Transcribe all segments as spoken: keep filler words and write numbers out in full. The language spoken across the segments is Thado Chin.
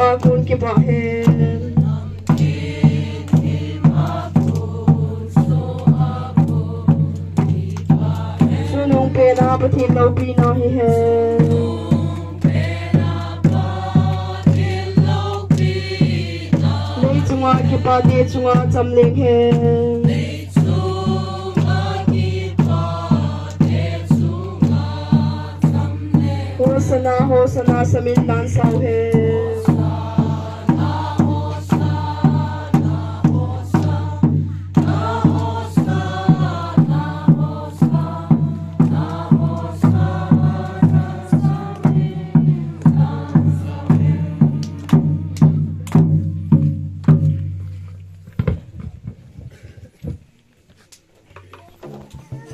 Akun kipah hen. Chunung pena Pathen loupina hihen. Lei chunga kipate chunga chamleng hen. Hosanna, Hosanna, samin lansau hen.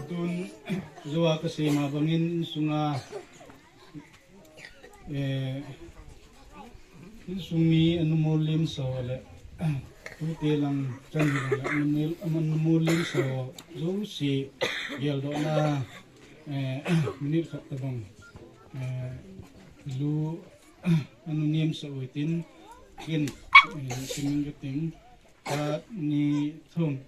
Tun, jou a kasei ma bangin insunga, eh, insung mi anumol lim so le, tute lang chan hi lang le, anumol, anumol lim so, jouse, geldohna, eh, minute khat tabang, eh, lu, anu nem so uitin, kin, eh, simin gating, khat, ni, thum.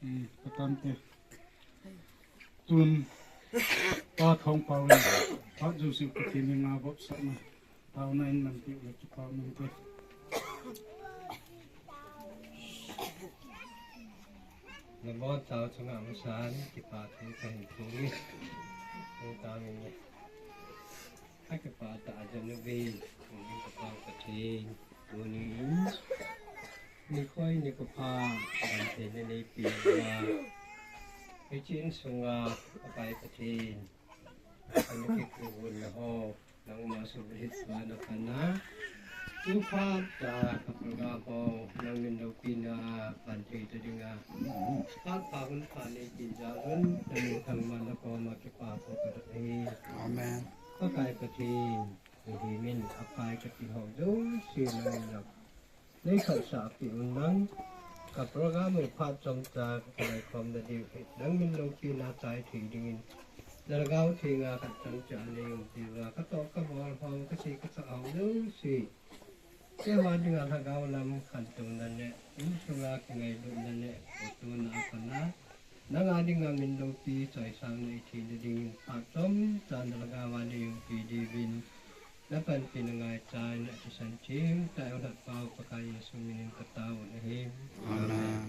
Hmm, patante. Tun, Pa Thongpao in, Pa Joseph Pathen in nga bop sakna. Taona in nampi u le kipah nante. Nabonchau chunga masan, kipa thu kahin phongin. Hung tamin. Akipah tah a janu ve, hung kipah Pathen. Tunin. Nikho nikho pha, bangte na neipi uva. Hiche insunga, apai Pathen. Ana kikhuhun na ho, nangma suhbulhit pa na pana. Tuphat tah a ka program ho, nang min loupina, pan thei ta dinga. Phat pha hun pha neipi jal un, na min thangvah na koma kipa thu ka dong ahi. Amen. Pakai Pathen. Hiche min apai kati ho jouse nangin nei khansah peh un lang, ka program u phat chomcha ka kingai khom na diu hi, nang min loupina chai thei dingin, na lhagao theng a khat chomcha nei um tiva, ka toh ka bol ho, ka sei ka sa ho jouse. Keiho dinga lhagao lam khantouna le, insunga kingailutna le, kotona a pat a, nang a dinga min loupi choisang na i theina dingin, phat chomcha na lhagao a nei umpi diuvin, na panpina ngaicha in a thisan theng tah a i lhatpau Pakai Jesu minin ka tao nahi. Amen.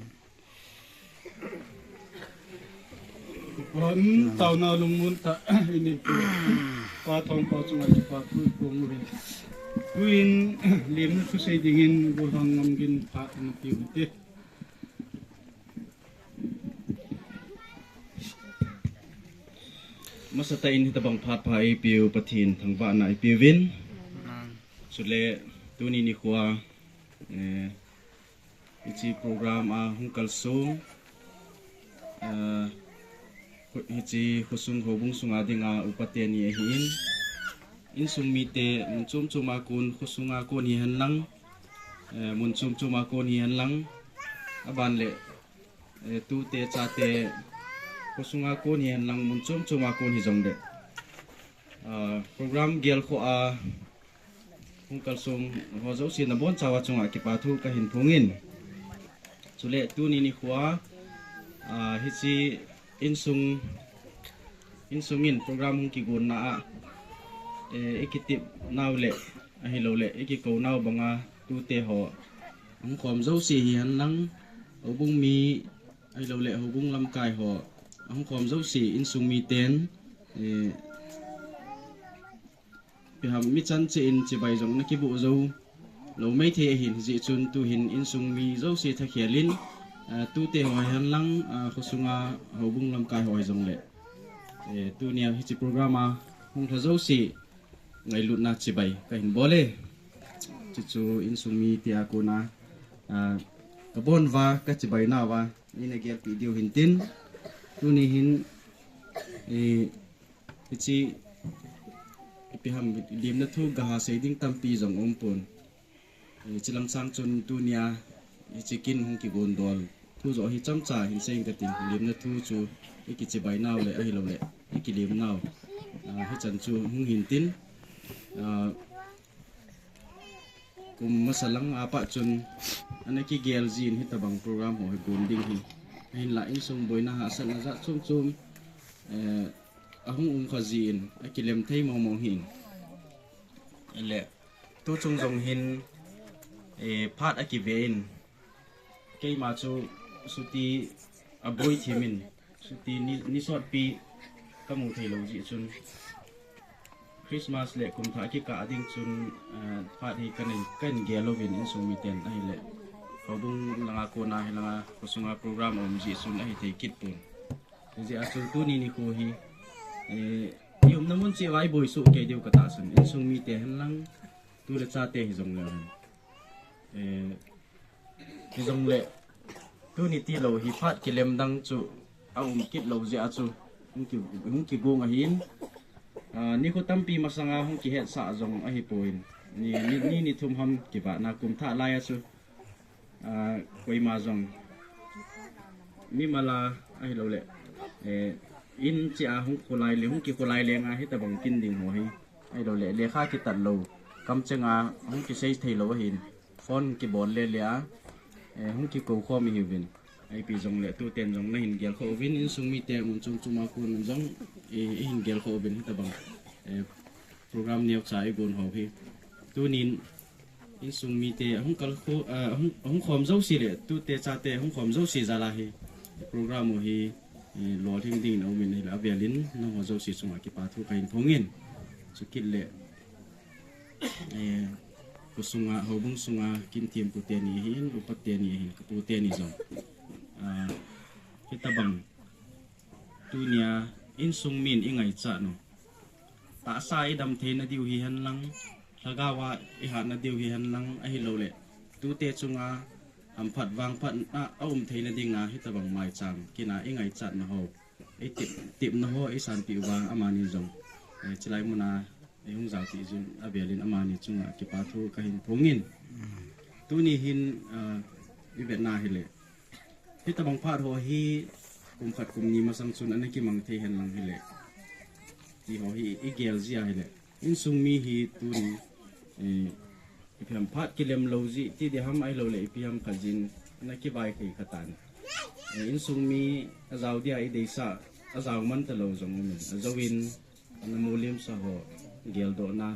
Amen. Taona lungmon tah, i neipu Pa Thongpao chunga kipa thu i phong uve. Tuin, lemna thusei dingin Golhang Ngamgin phat ana pe u hite. Masatah in hitabang phat pha eipeu Pathen thangvahna i peuvin. Chule tuni nikho a, eh, hiche program a hung kalsong, eh, hiche khosung houbung sunga dinga upa teni ahin. Insung mite mun chom chom a kon, khosunga kon hihen lang, eh, mun chom chom a kon hihen lang, aban le, eh, tute chate khosunga kon hihen lang, mun chom chom a kon hijongle, ah, program gelkhoh a hung kalsong ho jouse nabonchauva chunga kipa thu kahin phongin. Chule tuni nikho a, ah, hiche insung, insung in program hung kigonna a, eh, i kitep nau le, ahilouleh, i kikou nau banga tute ho hung khom jouse hihen lang, houbung mi, ahilouleh, houbung lamkai ho hung khom jouse insung miten, eh, ipi ham mi chan cheh in chibai jong na kiboh jou lou maithei ahin, hijeh chun tuhin insung mi jouse thakhel in, ah, tute ho hihen lang, ah, khosunga houbung lamkai ho hijongle, eh, tunia hiche program a hung lha jouse ngailutna chibai kahin bol e. Chuchu insung mite a kona, ah, kabon uva, kachibai nauva, nei na gelpeh diu hintin. Tuni hin Eh, hiche, ipi ham, lemna thu gaha sei ding tampi jong umpon. Eh, chilang sang chun tunia, hiche kin hung kigondol thu joh hi chomcha hin sei inge katin, lemna thu chu ikichibai nau le, ahilou le, ikilem nau. Ah, hichan chu hung hintin, ah, kum masa lang a pat chun, ana kigel jin hitabang program ho hi gon ding hi. Ahinla insung boina hahsatna jat chom chom, eh, ahung um kha jin, akilem thei mong mong hin. Le, tu chung jong hin, eh, phat akive in, keima chu chuti aboi thim in, chuti ni, ni sotpi kamu thei lou jeh chun, Christmas le kumthah kikah ding chun, eh, phat hi kahin, kahin gel louvin insung miten ahile, houbung langa kona hilanga khosunga program um jeh chun ahithei kit pon. Hijeh a chu tuni nikho hi, eh, i umna mun cheh uva iboi soh kei diu katahsan. Insung mite hen lang, tu le chate hijongle hen. Eh, hijongle, tuni tilou hi phat kilem dang chu aum kit lou jeh a chu hung ki, hung kigong ahin. Ah, nikho tampi masanga hung kihetsah jong ahipon. Ni, ni, ni, ni thum ham kivahna kumthah lai a chu, ah, koima jong mimal a ahilou le, eh, in cheh a hung kholai le, hung kikholai lenga hitabang kin ding ho hi, ahilou le, lekha kitat lou, kamcheng a hung kisei thei lou ahin, phone kibol le le a, eh, hung kikou khom ihiuvin. Ipi jongle tuten jong nahin gel khom uvin, insung mite mun chom chom a kon jong, eh, ihin gel khom uvin hitabang, eh, program neocha igon ho hi. Tunin insung mite ahung kal kho, ah, ahung, ahung khom jouse le, tute chate ahung khom jouse jal a hi, program u hi, eh, lolhing dingin aumin ahile, avelin nangho jouse chunga kipa thu kahin phongin. Chukit le, eh, khosunga, houbung sunga kin thempu teni ahin, upa teni ahin, kapu teni jong, ah, hitabang tunia insung min ingaichat u, tahsa idam theina diu hihen lang, lhagao a ihatna diu hihen lang, ahilou le, tute chunga hamphat vangphatna aum theina dinga hitabang maicham kin a ingaichatna ho, itep, tepna ho isanpeh uva amani jong, eh, chulai muna ihung jaopeh jeh in avelin amani chunga kipa thu kahin phongin. Tuni hin, ah, ivetna hile, hitabang phat ho hi kum khat kum ni masang chun ana kimang thei hen lang hile, ti ho hi igel jia hile, insung mi hi tuni, eh, ipi ham phat kilem lou jeh ti diham ahilou le, ipi ham khat jin ana kivaikhei kha tan. Eh, insung mi ajao dia ideisah, ajao man talou jong umin, ajouvin ana mulimsa ho, geldohna,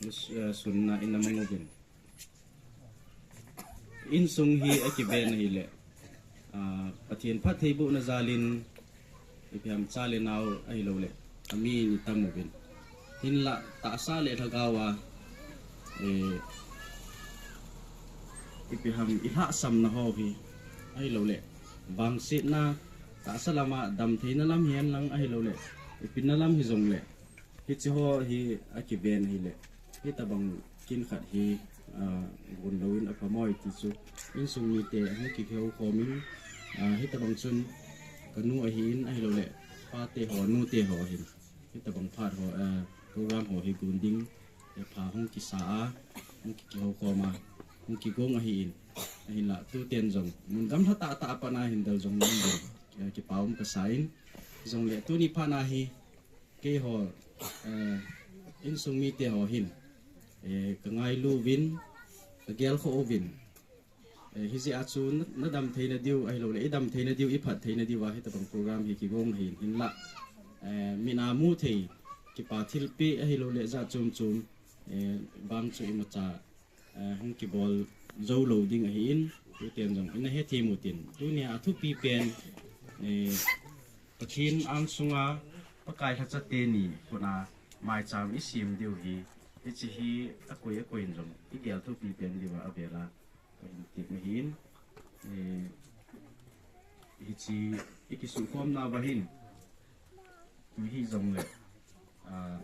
eh, sunna ina mang uvin. Insung hi akiven ahile, ah, Pathen phattheibohna jalin, ipi ham cha le nao ahilou le, ami ni tam uvin. Hinla tahsa le lhagao a, eh, ipi ham ilhahsamna ho hi, ahilou le, vangsetna, tahsa lama damtheina lam hihen lang ahilou le, ipi na lam hijongle, hiche ho hi akiven ahile, hitabang kin khat hi, ah, gon louvin apha moi ti chu, insung mite ahung kihou khomin, ah, hitabang chun kanu ahin ahilou le, pate ho, nute ho ahin, hitabang phat ho, ah, program ho hi gon ding, eh, pha hung kisa a, hung ki, kihou khom a, hung kigong ahin, ahinla tuten jong mun gamlha tahtah a pat na hin del jong nang jong, eh, kipa um kasa in, jongle tuni phat na hi, keiho, eh, insung mite ho hin, eh, kangailu uvin, kagel khom uvin. Eh, hijeh a chu na, nadam theina diu ahilou le, idam theina diu, iphat theina diu a hitabang program hi kigong ahin, hinla, eh, min a mu thei, kipa thilpeh ahilou le, jat chom chom, eh, vang chu imacha, eh, hung kibol jou lou ding ahin, tuten jong ina hethem utin. Tunia athupi pen, eh, Pathen angsunga Pakai lhacha teni khut a maicham isem diu hi, hiche hi akoi akoi in jong igel thupi pen diuva avela kahin tep ahin, eh, hiche ikisuhkhomna uva hin, tu hijongle, ah,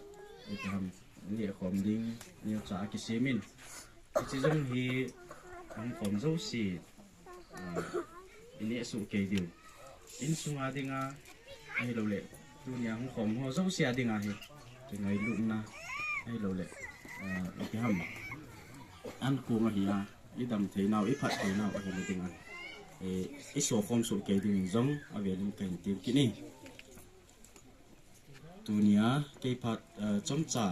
ipi ham, nehkhom ding, neocha akisem in. Hiche jong hi, ahung khom jouse, ah, ineh soh kei diu. Insunga dinga, ahilou le, Tunia hung khom ho jouse a dinga hi, kingailutna ahilou le, eh, ipi ham, ankong ahi a, idam theinau, iphat theinau ahina dinga, eh, iso khom soh kei dingin jong avelin kahin tem kit e. Tunia kei phat, eh, chomcha,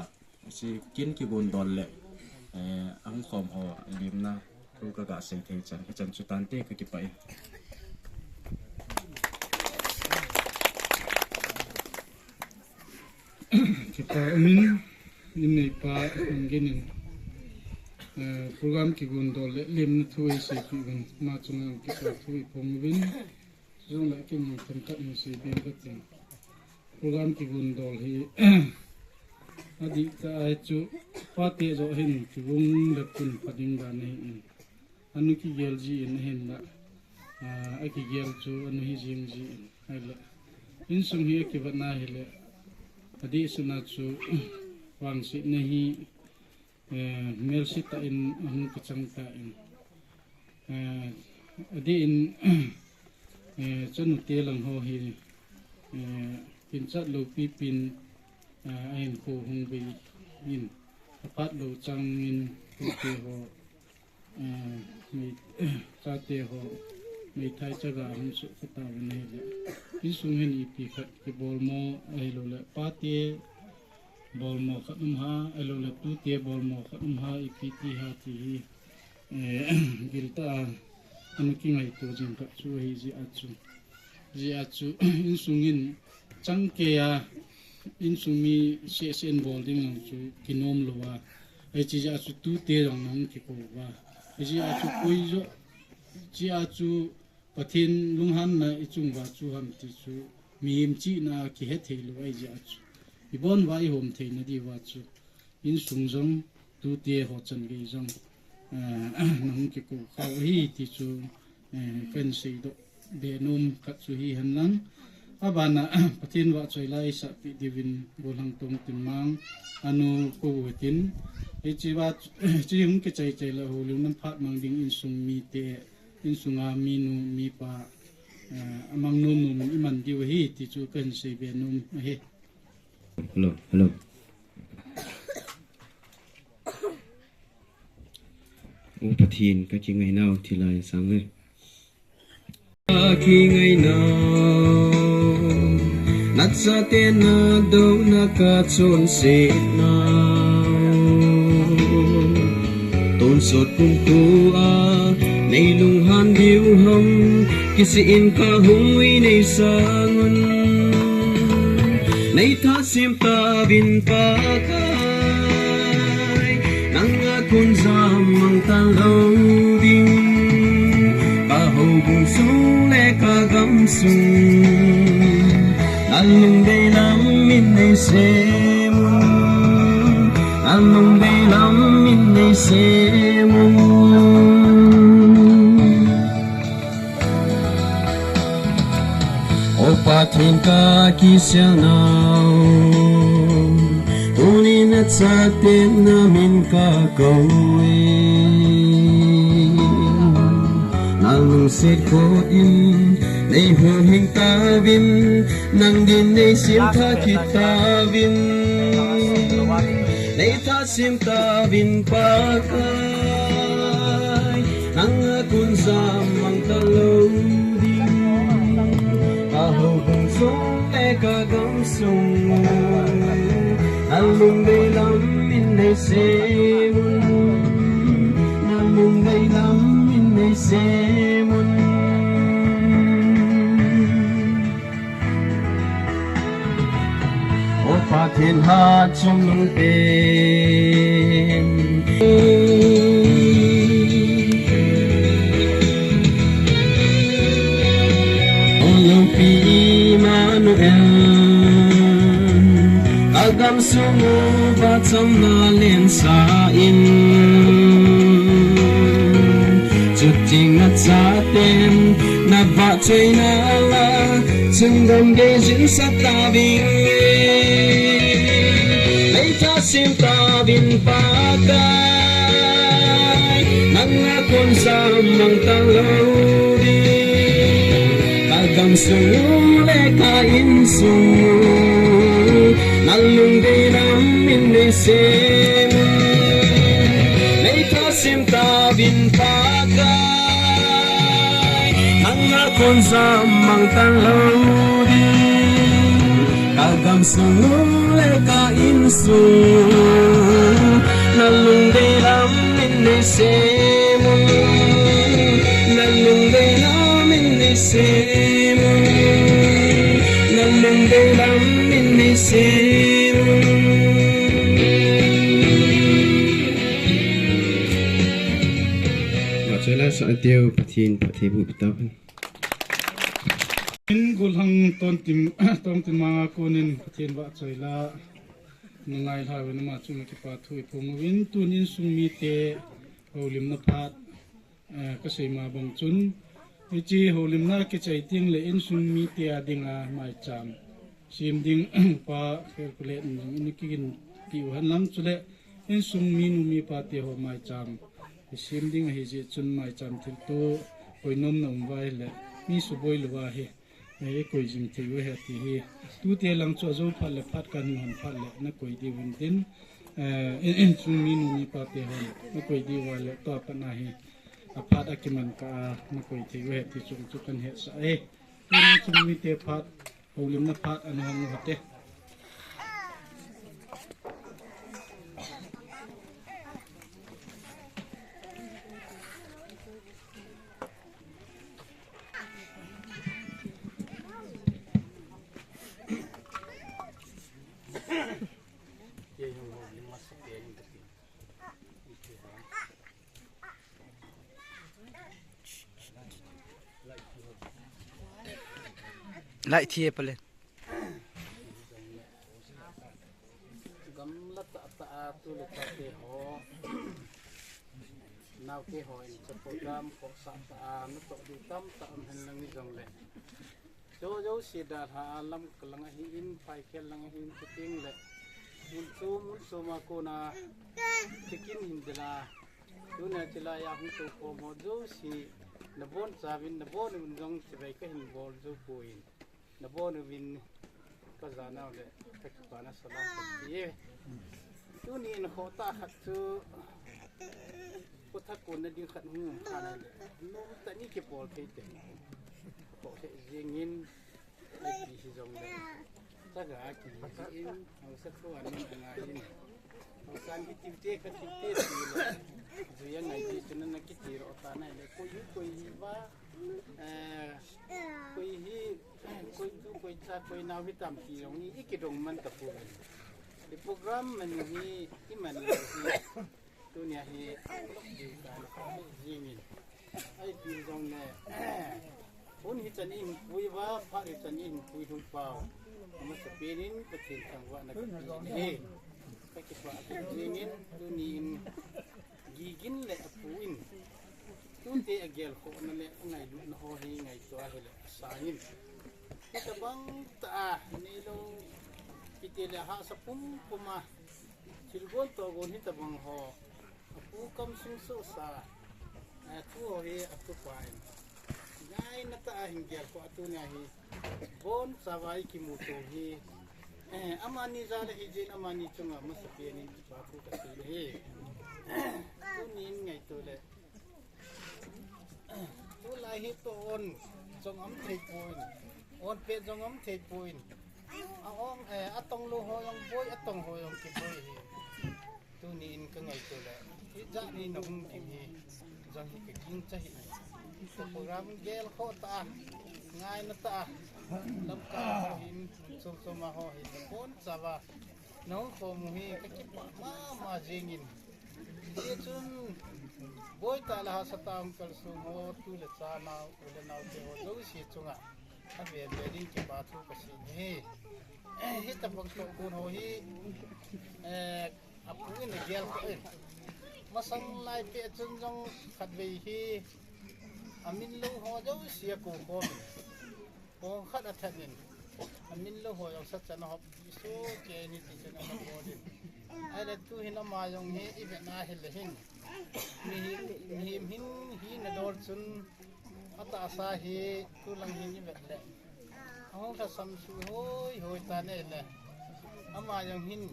hiche kin kigondol le, eh, ahung khom ho lemna thu kaga sei thei chan, hichan chu tante, kakipah e. Kipa umin, in neipa Nunggin in, eh, program kigondol le lemna thu eiseipeh uvin, ama chunga kipa thu iphong uvin, chujong le kei mun themkhat hin seibe kate. Program kigondol hi, adih tah a chu, pate joh hin kigong le pun pha ding dan ahin, anu kigel jin ahinla, ah, akigel chu anu hi jeng jin ahile, insung hi akivetna hile, adih suna chu, vangsetna hi, eh, melse tah in ahung kichang tan, eh, adih in, eh, chanute lang ho hi, eh, kinchat lou pipin, eh, ahinkho hung bei in, aphat lou changin tute ho, eh, mei, chate ho, meithai chaga hung suhkhah tauvin ahile, insung hin ipi khat kibolmo ahilou le, pate bolmo khat um ham, ahilou le tute bolmo khat um ham, ipi ti ham ti hi, eh, giltah a, ana kingaito jing khat chu ahi jeh a chu. Jeh a chu, insung in chang kei a, insung mi sehseh in bol ding lang chu kinom lou a, hiche jeh a chu tute jong nahung kikou uva, hiche jeh a chu koi joh, hiche jeh a chu Pathen lunghanna ichung uva chu ham ti chu, mihem chihna kihe thei lou ahi jeh a chu, ibon uva ihom theina diuva chu, insung jong, tute ho chan gei jong, eh, nahung kikou khah u ahi ti chu, eh, kahin seidoh be nom khat chu hihen lang. Abana, Pathen vahchoi la eisahpeh diuvin, Golhang Tongtimmang, anu kou u hitin, hiche va, hiche hung kichai chai le houlim lam phat mang ding insung mite, insunga minu, mipa, eh, amang nom nom in iman diu ahi ti chu kahin seibe nom ahi. Hello, hello. O Pathen, kakingainau thilha insang e. Kakingainau, nachate nadouna kachonsetnau, tonsot kumtua neilunghan diu ham, kisih in kahung ui neisangun, neithasim tauvin Pakai, nanga kon jam mang talou ding, kahoubung sung le kagamsung, nalungdei lam in neisemun, nalungdei lam in neisemun. O Pathen, kakiselnau, tuni nachate namin kakou e. Nalungset khut in neihuhhing tauvin, nang din neisemtha kit tauvin, neithasim tauvin Pakai, nanga kon jam mang talou ding, kahoubung sung le kagamsung, nalungdei lam in neisemun, nalungdei lam in neisemun. O Pathen, hatchungnung pen, O Loupi Immanuel, kagamsung uva chamna lensa in, chuting nachaten navahchoina la, chundam gei jinsah tauvin, neithasim tauvin Pakai, nanga kon jam mang talou ding, kagam Sung le ka insung, na lungdei lam in nei sem. Nei tha sim ta vin Pakai, nang a kon jam mang tan lou ding. Ka gamsung le ka insung, na lungdei lam in nei sem. Na lungdei lam in nei sem. Na lungdei lam in nei sem. Vahchoi la sa teu Pathen, Pathen bu pitau. In golhang ton tin, ton tin manga konin Pathen vahchoi la ngai lha uvin ama chunga kipa thu iphong uvin, tun insung mite houlimna phat, eh, kasei ma bang chun, hiche houlimna kichai teng le insung mite a dinga maicham sem ding pa khelkulet in jong in kigin ti u hen lang, chule insung minu mipa te ho maicham sem ding ahi jeh chun maicham thilto koi nomna um uva ahile mi suboi louva hi, eh, koi jing thei u ahi ti hi. Tute lang chu ajo phat le phat kan hon phat le na koi diu vin tin, eh, insung minu mipa te hon na koi diu va le tua pat na hi aphat akiman kah a na koi thei u ahi ti chu chu kan hetsah e. Insung mite phat, houlimna phat ana hong u hite. Lai thi e pale. Gamla tah tah a tu le tate ho, naote ho in cha program khohsah tah a natoh diu tamtah um hen lang hijongle, jouse dalha a Lamka lang ahin, Phaikhel lang ahin, Kuting le mun chom mun chom a kona check-in hin dela, tuna chilai a hung tou khom ho jouse nabonchauvin, nabon uvin jong chibai kahin bol jou poi. Nabon uvin kajanau le kakipana salam kati e. Tuni in khohtah khat chu khotha konna ding khat hung um kha nai le, nomtah in kibol thei te. Khoh thei jingin, ipi hijongle, chaga kihi jin, haosa thu an min anga in, haosan kitiu te, katiu te ti le, jui angai ji chun ana kiti ro ta nai le, koi hi, koi hi va, eh, koi hi, koi tu, koi cha, koi nao hitam ti jong hi ikidong man tapoi. I program man hi, iman hi, tunia hi, lok diu tan, jingin. Ipi jongle, hun hichan ihin pui uva, phat hichan ihin pui lhon pau, amasapen in Pathen thangvahna kapeh e. Kakipah jingin, tuni in Gigin le apu in tute agelkhohna le angailutna ho hi ngaito ahile asangin, hitabang tah a neilou, kiti le hahsa pumpum a, thilgon tohgon hitabang ho, apu kamsung sohsa, eh, thu ho hi atupa in ngaina tah a hin gelkhoh a, tunia hi bonchauva ikimuto hi, eh, amani jal ahi jeh in amani chunga masapen in kipa thu kasei ahi. Tunin ngaito le, tulai hi toh on jong um thei poi, on pet jong um thei poi. A ong, eh, atong lou ho jong boi, atong ho jong kiboi hi. Tuni in kangaito le, hijat ni nahung ding hi jong hi kagingcha hi. Program gelkhoh tah a, ngaina tah a, Lamka ho hin, chom chom a ho hin, bonchauva nahung khom u hi kakipah mama jingin. Hichun boitah le hahsatah a hung kalsong ho, tu le cha, nao, u le naote ho jouse chunga avel vel in kipa thu kasei ahi. Hitabang tohgon ho hi, eh, apu in agelkhoh in, masang lai peh chun jong khatvei hi amin lou ho jouse akoukhom in, kong khat athat in, amin lou ho jong sachan ahop sohkei in, hiti chun ana bol in. Ahile tuhin ama jong hi ivet na ahile hin, mihem, mihem hin hina dol chun Atahsa hi tulang hin ivet le, ahung lhasam suh hoi hoi tan ahile, ama jong hin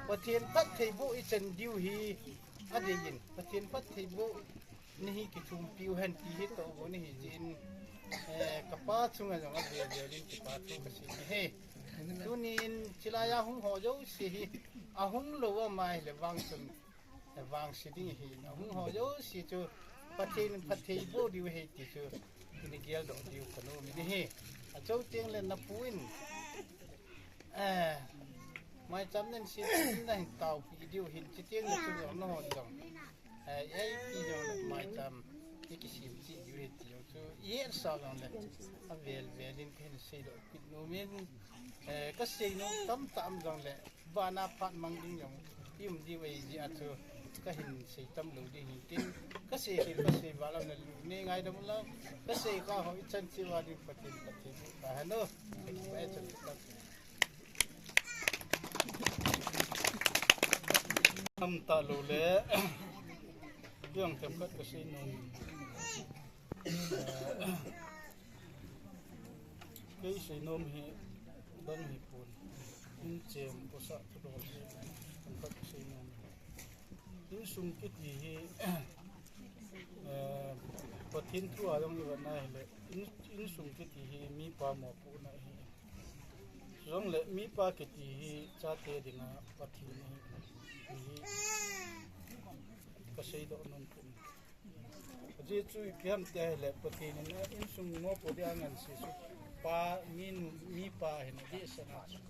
Pathen phattheiboh ichan diu hi adeiyin, Pathen phattheiboh nahi kithumpiu hen ti hi tohgon ahi jeh in, eh, kapa chunga jong avel vel in kipa thu kasei ahi. Tunin chilai a hung ho jouse hi, ahung lou ama ahile vang chun, eh, vangse ding ahin, ahung ho jouse chu Pathen in phattheiboh diu ahi ti chu ina geldoh diu kanom in ahi. Achou teng le napu in, eh, maicham nahin se in nahin taopi diu ahin, chuteng le chu jong nahon jong, eh, ipi jong le maicham ikisem cheh diu ahi ti jong chu ihetsah jongle avel vel in kahin seidoh kit nom in, eh, kasei nom tamtah um jongle, bana phat mang ding jong i um diu ahi jeh a chu kahin sei tam lou ding ahin tin, kasei khel kasei val a nalu nei ngaidam ulang, kasei kha ho ichan cheh uva ding Pathen phattheiboh tahen o. Kipah e, chomkhat. Tamtah lou le, kei jong themkhat kasei nom. Kei seinom hi dang hipon, inchen pasal thudol hi themkhat kasei nom. Insung kiti hi, eh, Pathen thu a jong ivet na hile, in, insung kiti hi mipa mopohna ahi. Chujongle mipa kiti hi chate dinga Pathen ahi, ti hi kaseidoh nom kit in. Ajeh chu ipi ham tia hile, Pathen in insung mopoh dia anganse chu pa, minu, mipa ahin, adehset a chu.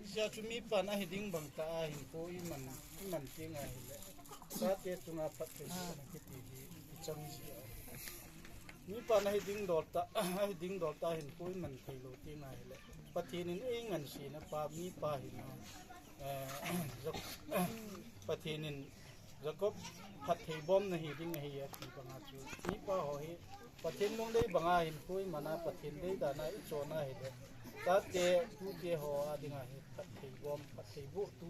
Hijeh a chu mipan ahi ding bang tah a hinkho iman, iman teng ahile, chate chunga phattheibohna kiti hi ichang ji a. Mipan ahi ding dol tah, ahi ding dol tah a hinkho iman theilou teng ahile, Pathen in eingansena pa, mipa hina, eh, Jap-, Pathen in Jacob phatthei bom nahi ding ahi ati banga chu, mipa ho hi Pathen lungdei banga hinkho iman a, Pathen deidan a ichon ahile, chate, tute ho a dinga hi phatthei bom, phattheibohtu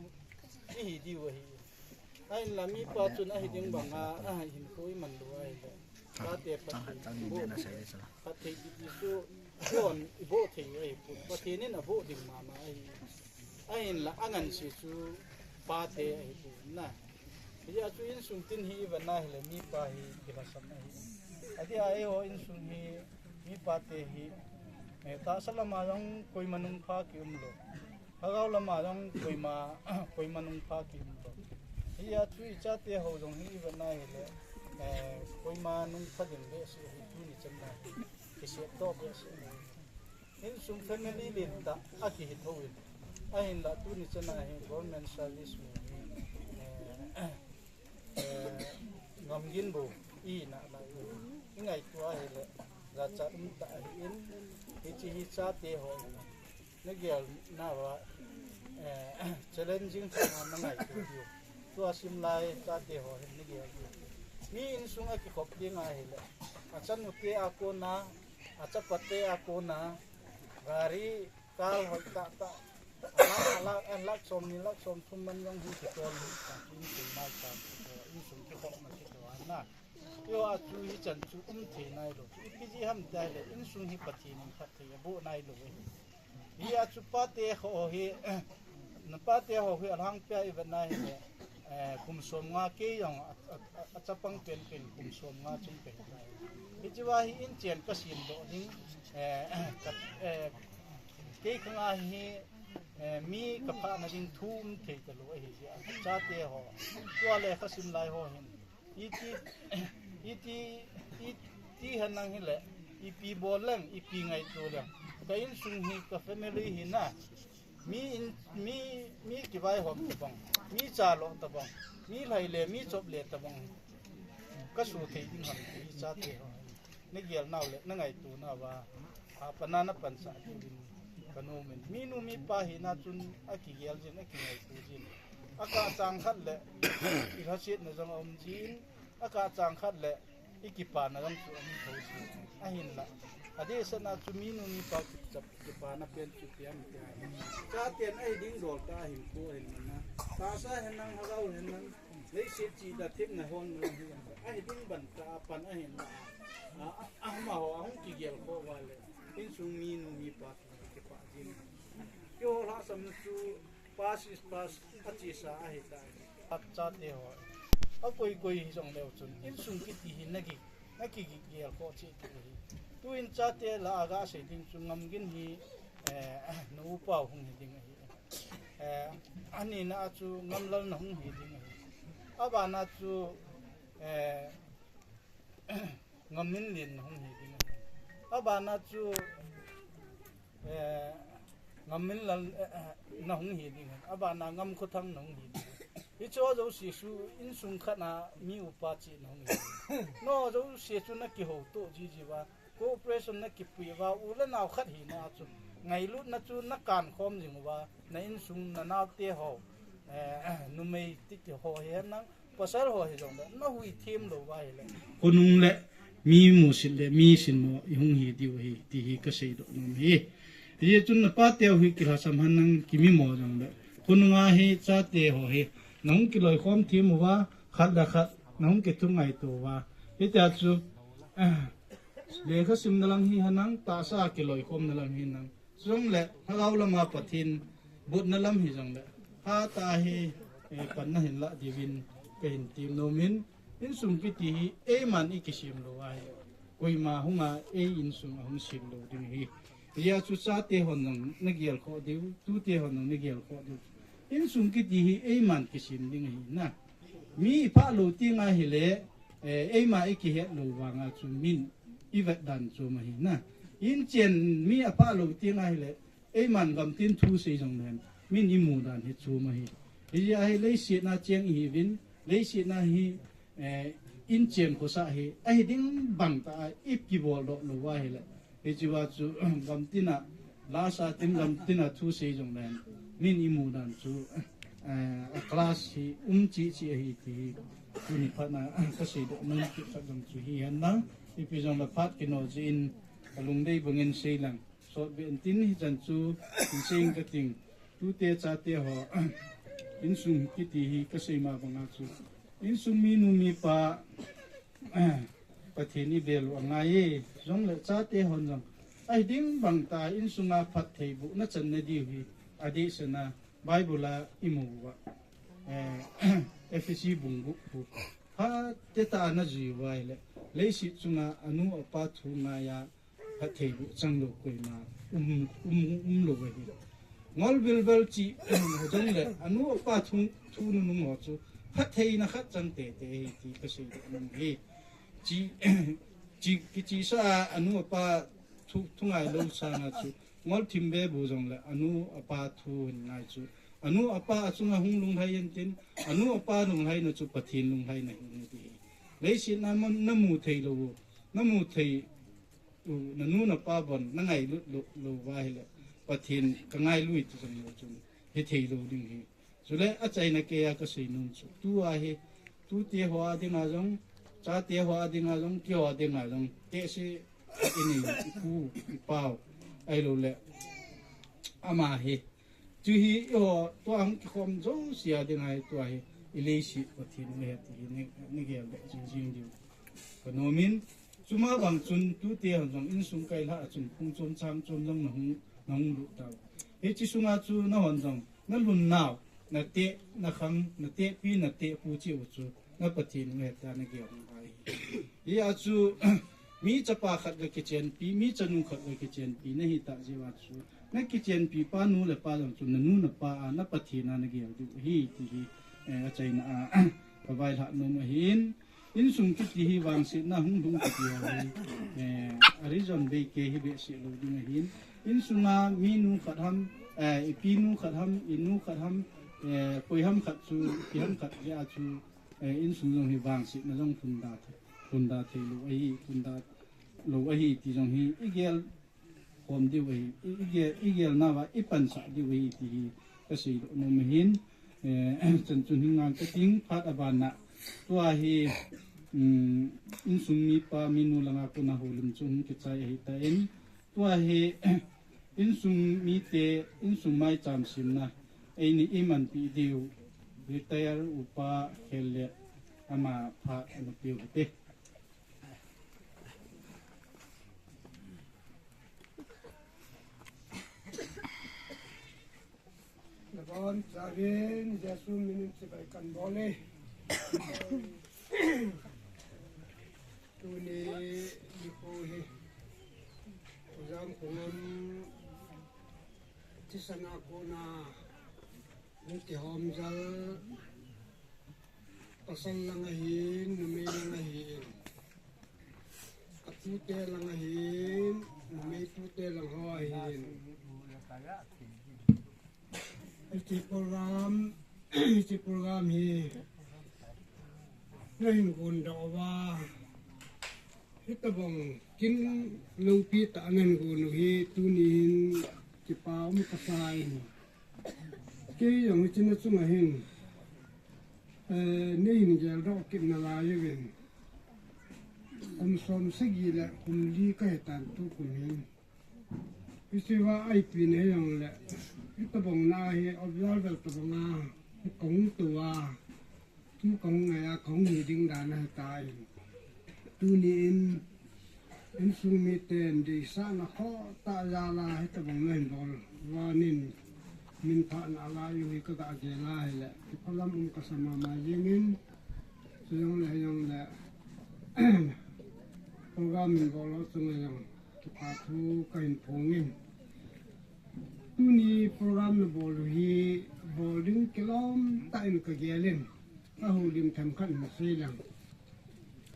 ihi diu ahi. Ahinla mipa chun ahi ding banga, ahi hinkho iman lou ahile, chate phattheiboh, phatthei kiti chu, iboh thei u ahipon, Pathen in aboh ding mama ahi. Ahinla anganse chu pate ahipon na. Hijeh a chu insung tin hi ivet na hile mipa hi kilhasam ahi. Adeh a eiho insung hi mipate hi, eh, tahsa lama jong koima nungpha kium lou, lhagao lama jong koima, koima nungpha kium lou. Hijeh a chu ichate ho jong hi ivet na hile, eh, koima nungpha ding behseh ahi, tuni chan a hi kisepdoh behseh ahi. Insung family lentah akihi thou in, ahinla tuni chan a hi government service mi hi, eh, eh, ngamgin bou ihina lai u, ingaito ahile jachat umtah ahin, hiche hi chate ho in nagel nauva, eh, challenging thah a nangaito diu. Tua simlai chate ho hin nagel diu. Mi insung akikhop ding ahile, achanute a kona, achapate a kona, gari, car hoi tahtah, alakh, alakh, alakh somni, lakh somthum man jong hi kitol hi, insung maichan kitoh, insung kikhopna kitoh ana. Hijeh a chu hichan chu umthei nailou. Ipi jeh ham tia hile, insung hi Pathen in phatthei aboh nailou ahi. Hijeh a chu pate ho hi, na pate ho hi alhangpia ivet na hile, eh, kum somnga kei jong a, a, a, achapang penpen kum somnga chung kahi tai. Hichea hi inchen kasemdoh ding, eh, ka, eh, kei khanga hi, eh, mi kaphahna ding thu umthei talou ahi jeh a, chate ho, tua lekha sim lai ho hin, iti, iti, iti henlang hile, ipi bol leng, ipi ngaito leng, ka insung hi, ka family hi na, mi in, mi, mi kivaihom tabang, mi chaloh tabang, mi lhai le, mi chop le tabang kaso thei ding ham ti hi chate ho nagel nau le nangaito nauva, apana napansah diuvin kanom in. Minu mipa hina chun akigel jin, akingaito jin. Akah chang khat le ilhasetna jong aum jin, akah chang khat le ikipana jong chu aum thou jin. Ahinla, adehset a chu minu mipa kichap, kipana pen chu ipi ham tia, chaten ahi ding dol tah a hinkho ahin man a, tahsa henlang, lhagao henlang, leiset chida themna hon lang hi, ahi ding bantah a pan ahinla, a, a, a, Amaho ahung kigel kho uva le, insung minu mipa kipah jing. Keiho lhasam chu pass is pass achesa ahitai. Chate ho, akoi koi hijongleu chun insung kiti hi naki, nakigel kho cheh diu ahi. Tuin chate lah a gasei ding chu ngam gin hi, eh, na upa hung hi ding ahi. Eh, anina a chu ngamlal na hung hi ding ahi. Abana chu, eh, ngamminlin na hung hi ding ahi. Abana chu, eh, ngamminlal, eh, eh, na hung hi ding ahi. Abana ngamkhothang na hung hi ding ahi. Hicheho jouse chu insung khat a mi upa cheh na hung hi ding ahi. Nangho jouse chu nakihouto jiji uva, cooperation nakipui uva, u le nao khat hina a chu ngailutna chu nakan khom jing uva, na insung na naote ho, eh, numei titi ho hihen lang, pasal ho hijongle, nahui them lou uva ahile, khonung le mi musit le mi sinmo ihung hi diu ahi, ti hi kaseidoh nom ahi. Hijeh chun napateu hi kilhasam hen lang, kimimo jongle, khonunga hi chate ho hi nahung kiloikhom them uva, khat le khat nahung kithungaito uva. Hitia chu, eh, lekha simna lang hihen lang, tahsa kiloikhomna lang hihen lang, chujongle lhagao lama Pathen botna lam hijongle, hatah a hi, eh, panna hin lah diuvin kahin tem nomin, insung kiti hi eiman ikisem lou ahi, koima hunga ei insung ahung sem lou ding ahi. Hijeh a chu chate hon jong nagel khoh diu, tute hon jong nagel khoh diu, insung kiti hi eiman kisem ding ahi na. Mi iphah lou teng ahile, eh, eima ikihet lou vanga chu min ivet dan chom ahi na. Inchen mi aphah lou teng ahile, eiman gamtin thusei jongle, min imu dan hi chom ahi. Hijeh a hi leiset a cheng ihiuvin, leiset a hi, eh, inchen khosah hi ahi ding bangtah a ikibol doh lou uva ahile, hichea chu gamtin a, lasa tin gamtin a thusei jongle, min imu dan chu, eh, a class hi um cheh cheh ahi ti hi tuni phat a kaseidoh nom kit khat jong chu hihen lang, ipi jongle phat kino jeh in kalungdei bangin sei lang, sotbeh intin hichan chu hinsei inge kating. Tute chate ho, insung kiti hi kasei ma banga chu, insung minu mipa, Pathen ivel u angai e, jongle chate hon jong ahi ding bangtah a insunga phattheibohna channa diu hi adehset a Bible a imu uva, eh, Ephesi bung gup, phatetah a najui uva ahile, leiset chunga anu apa thu ngaiya phattheiboh changlou koima um, um, umlou ahi. Ngol bilbel cheh jongle anu apa thu, thu nunung ho chu phattheina khat chang teitei ahi ti kaseidoh nom ahi. Cheh, cheh, kichehsa a anu apa thu, thu ngailou sanga chu ngol thim bebu jongle anu apa thu hin ngai chu, anu apa achunga hung lunglhai intin, anu apa lunglhaina chu Pathen lunglhaina ahi ti hi. Leiset a namu theilou, namu thei u, nanu napa bon nangailut lou, lou uva ahile, Pathen kangailui ti jongleu chun hithei lou ding ahi. Chule achaina keiya kasei nom chu, tua hi, tute ho a dinga jong, chate ho a dinga jong, keiho a dinga jong, tehse inei, ipu, ipau, ahiloule ama hi, chu hi eiho tua hung kikhom jouse a dinga hi, tua hi ileiset Pathen ahi ti hi na, nagel leh jingjing diu kanomin, chuma bang chun tute hon jong insung kailhah a chun phung chom chang chom jong nahung, nahung lut tau. Hiche sunga chu nahon jong nalhunnau, nateh, nakhang, natehpi, natehpu cheh u chu na Pathen u ahi tia nagel u ahi. Hia chu mi chapa khat le kichenpi, mi chanu khat le kichenpi nahitah jeh uva chu, nakichenpi pa nu le pa jong chu nanu napa a, na Pathen a nagel diu ahi ti hi, eh, achaina a kavailhah nom ahin, insung kiti hi vangsetna hung lhung kiti ahi, eh, a reason bei kei hi behseh lou ding ahin, insunga minu khat ham, eh, ipinu khat ham, inu khat ham, eh, koi ham khat chu, ipi ham khat jeh a chu, eh, insung jong hi vangsetna jong phunda thei, phunda thei lou ahi, phunda lou ahi ti jong hi igel khom diu ahi, i, igel, igelnauva ipansah diu ahi ti hi kaseidoh nom ahin, eh, chan chun hin ngang kating phat abana. Tua hi, um, insung mipa minu langa kona houlim chu hung kichai ahitan. Tua hi, insung mite, insung maicham semna, eini imanpi diu, retire upa Khellet ama phat ana peu hite. Chauvin Jesu minin chibai kan bol e. Tuni nikho hi Ujam Khongam thisan a kona hung kihom jal, pasal lang ahin, numei lang ahin, atute lang ahin, numei tute lang ho ahin. Hiche program, hiche program hi nahin gon doh uva, hitabang kin loupi tah a nahin gon u hi tuni hin kipa um kasa in. Kei jong hiche na chunga hin, eh, neihin geldoh kit nalai uvin. Kum som sagi le kum li kahi tan tukum hin. Hiche va ipi na hijongle, hitabang na hi observe tabang a, kahung tou a, tu kahung ngai a, kahung hi ding dan ahitai. Tuni in, insung miten deisahna khoh tah jal a hitabang nahin bol uva nin, min thahna lai u hi kaga gel a hile, kiphalam um kasa mama jengin, chujongle hijongle, program in bol ho chunga jong kipa thu kahin phongin. Tuni program nabol u hi bol ding kilom tah in kagel in, ahoulim themkhat in sei leng.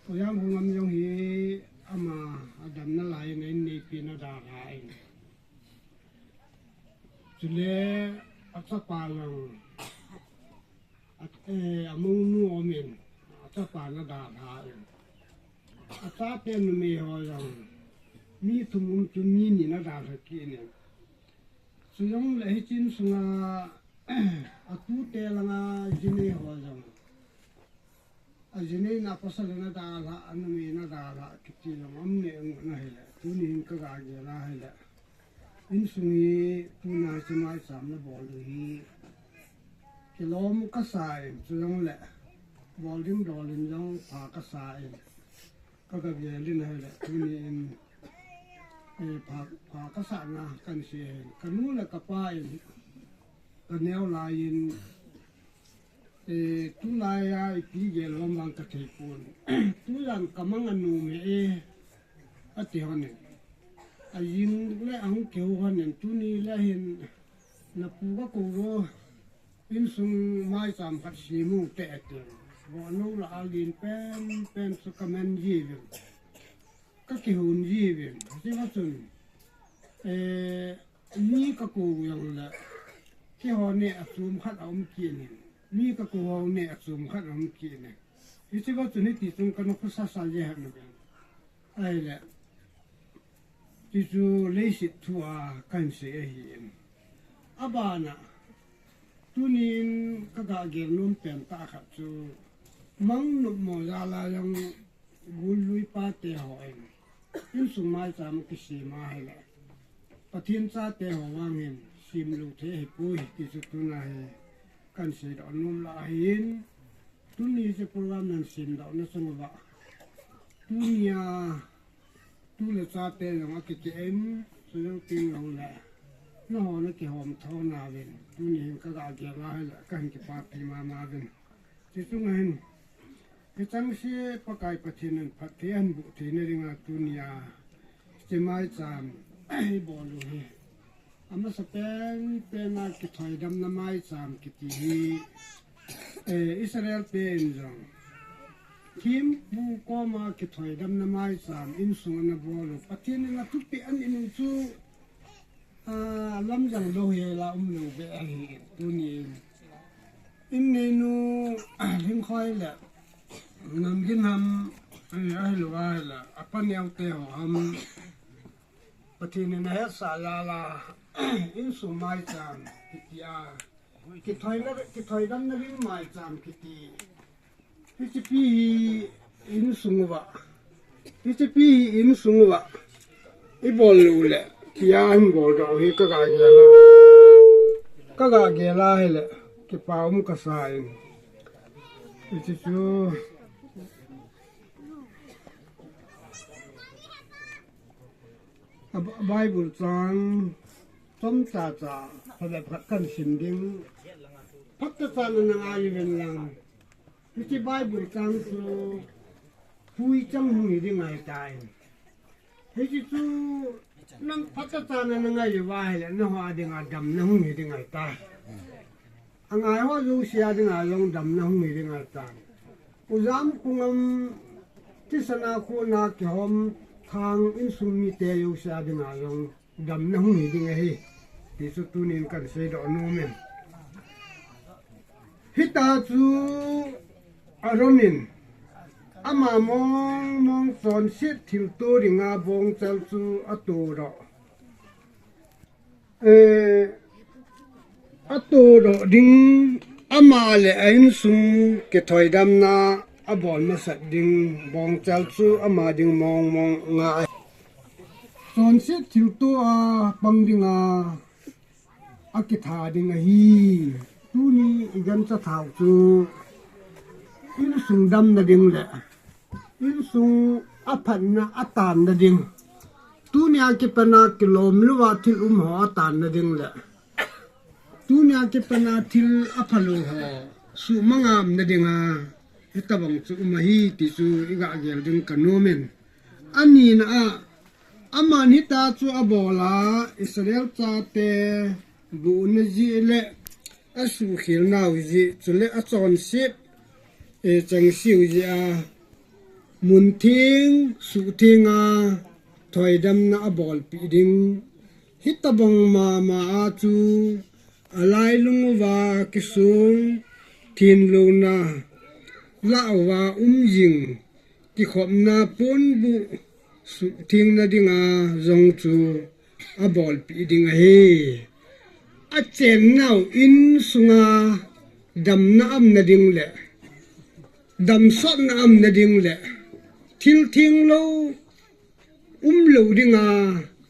Ujam Khongam jong hi ama adamna lai in eineipina dalha in. Chule achapa jong, a, eh, amounu um in, achapa nadalha in. Achate numei ho jong mi thum um chu mi ni nadalha kit in. Chujongle hiche insunga atute langa jinei ho jong, ajineina pasal in adalha, anumei in adalha kiti jong um ne ngun ahile, tuni hin kaga gel a hile, insung hi tuna hiche maicham nabol u hi kilom kasa in, chujongle bol ding dol in jong pha kasa in, kaga gel in ahile, tuni in, eh, pha, pha kasah na kahin sei ahin. Kanu le kapa in kaneo lai in, eh, tulai a ipi gel ham vang kathei pon. Tujan kamang anom e, ati lhonin. Ajing le ahung kihou lhonin, tuni le hin napu kakou ro, insung maicham khat sem u te, ati. Vohnou lah a len penpen chu kaman jiuvin, kakihon jiuvin. Hichea chun, eh, mi kakou jongle, keiho neh a chom khat aum kit in. Mi kakou ho neh a chom khat aum kit in. Hichea chun hiti chun kana khosasa jeng uvin. Ahile, ti chu leiset thu a kahin sei ahin. Abana, tunin kaga gel nom pen tah khat chu, mang nopmo jal a jong, gul lui pate ho in, insung maicham kisem a hile, Pathen chate ho vang hin semlou thei ahipoi, ti chu tuna hi kahin seidoh nom lah ahin. Tuni hiche program nahin semdoh na chunguva, tunia tu le chate jong akikeh in, chujong teng jongle nangho nakihom tho nauvin, tuni hin kaga gel a hile kahin kipapi mama uvin. Chuche chunga hin, kichengse Pakai Pathen in phatthei ahin boh theina dinga tunia hiche maicham ibol u hi, amasapen pen a kithoidamna maicham kiti hi, eh, Israel te in jong thempu koma kithoidamna maicham insung ana bol u, Pathen in athupeh ahin nei u chu, a, lamjang lou hel a umlou beh ahi. Tunin inneinu Lhingkhoi le Namginham, eh, ahilou ahile apa neote ho ham, Pathen in ahetsah jal a insung maicham kiti a, kithoina, kithoidamna ding maicham kiti, hichepi hi insung uva, hichepi hi insung uva ibol uleh, tia hin boldoh u hi kaga gel a, kaga gel a hile kipa um kasa in. Hiche chu a Bi-, Bible chang chomcha cha phabep khat kahin sim ding. Phatechan na ngai uvin lang. Hiche Bible chang chu hui chang hung hi ding ahitai. Hiche chu nang phatechan na ngai uva ahile nangho a dinga damna hung hi ding ahitai. Angai ho jouse a dinga jong damna hung hi ding ahitai. U Jamkhongam thisan a kona kihom thang insung mite jouse a dinga jong damna hung hi ding ahi. Ti chu tunin kan seidoh nom in. Hitia chu Aaron in ama mong mong chonset thilto dinga bongchal chu atoh doh. Eh, atoh doh ding, ama le a insung kithoidamna abol masat ding bongchal chu ama ding mong mong nga ahi. Chonset thilto a pang dinga akitha ding ahi. Tuni i gancha thau chu insung damna ding le insung aphatna atanna ding. Tunia kipana kilom louva thil um ho atanna ding le tunia kipana thil aphalou ho sumangam na dinga hitabang chu um ahi ti chu i gah gel ding ka nom in. Anina a, aman hitia chu abol a, Israel chate buhna jeh le asuhkhel nau jeh, chule achonset, eh, changseh u jeh a, mun theng, suhtheng a, thoidamna abolpeh ding. Hitabang mama a chu, alailung uva kisong, thenlouna lah uva um jing, kikhopna ponbuh suhthengna dinga jong chu abolpeh ding ahi. Achennau insunga damna aumna ding le, damsotna aumna ding le, thil thenglou umlou dinga,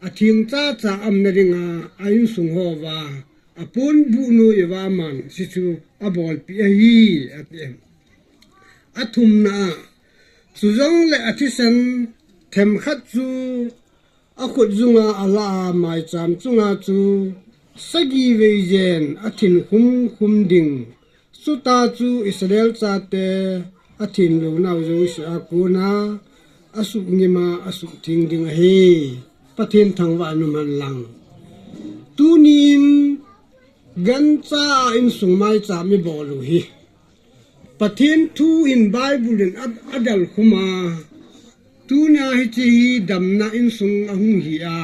atheng chacha aumna dinga, a insung houva aponbuh noiuva aman hiche chu abolpeh ahi, ati. Athumna a, chujongle athisan themkhat chu akhut junga alah a maicham chunga chu sagi vei jen athin khum khum ding. Chutia chu Israel chate athenlounau jouse a kona asuhngim a asuhtheng ding ahi. Pathen thangvah in umhen lang. Tunin gancha a insung maicham ibol u hi Pathen thu in Bible in a, adelkhum a, tunia hiche hi damna insung ahung hi a,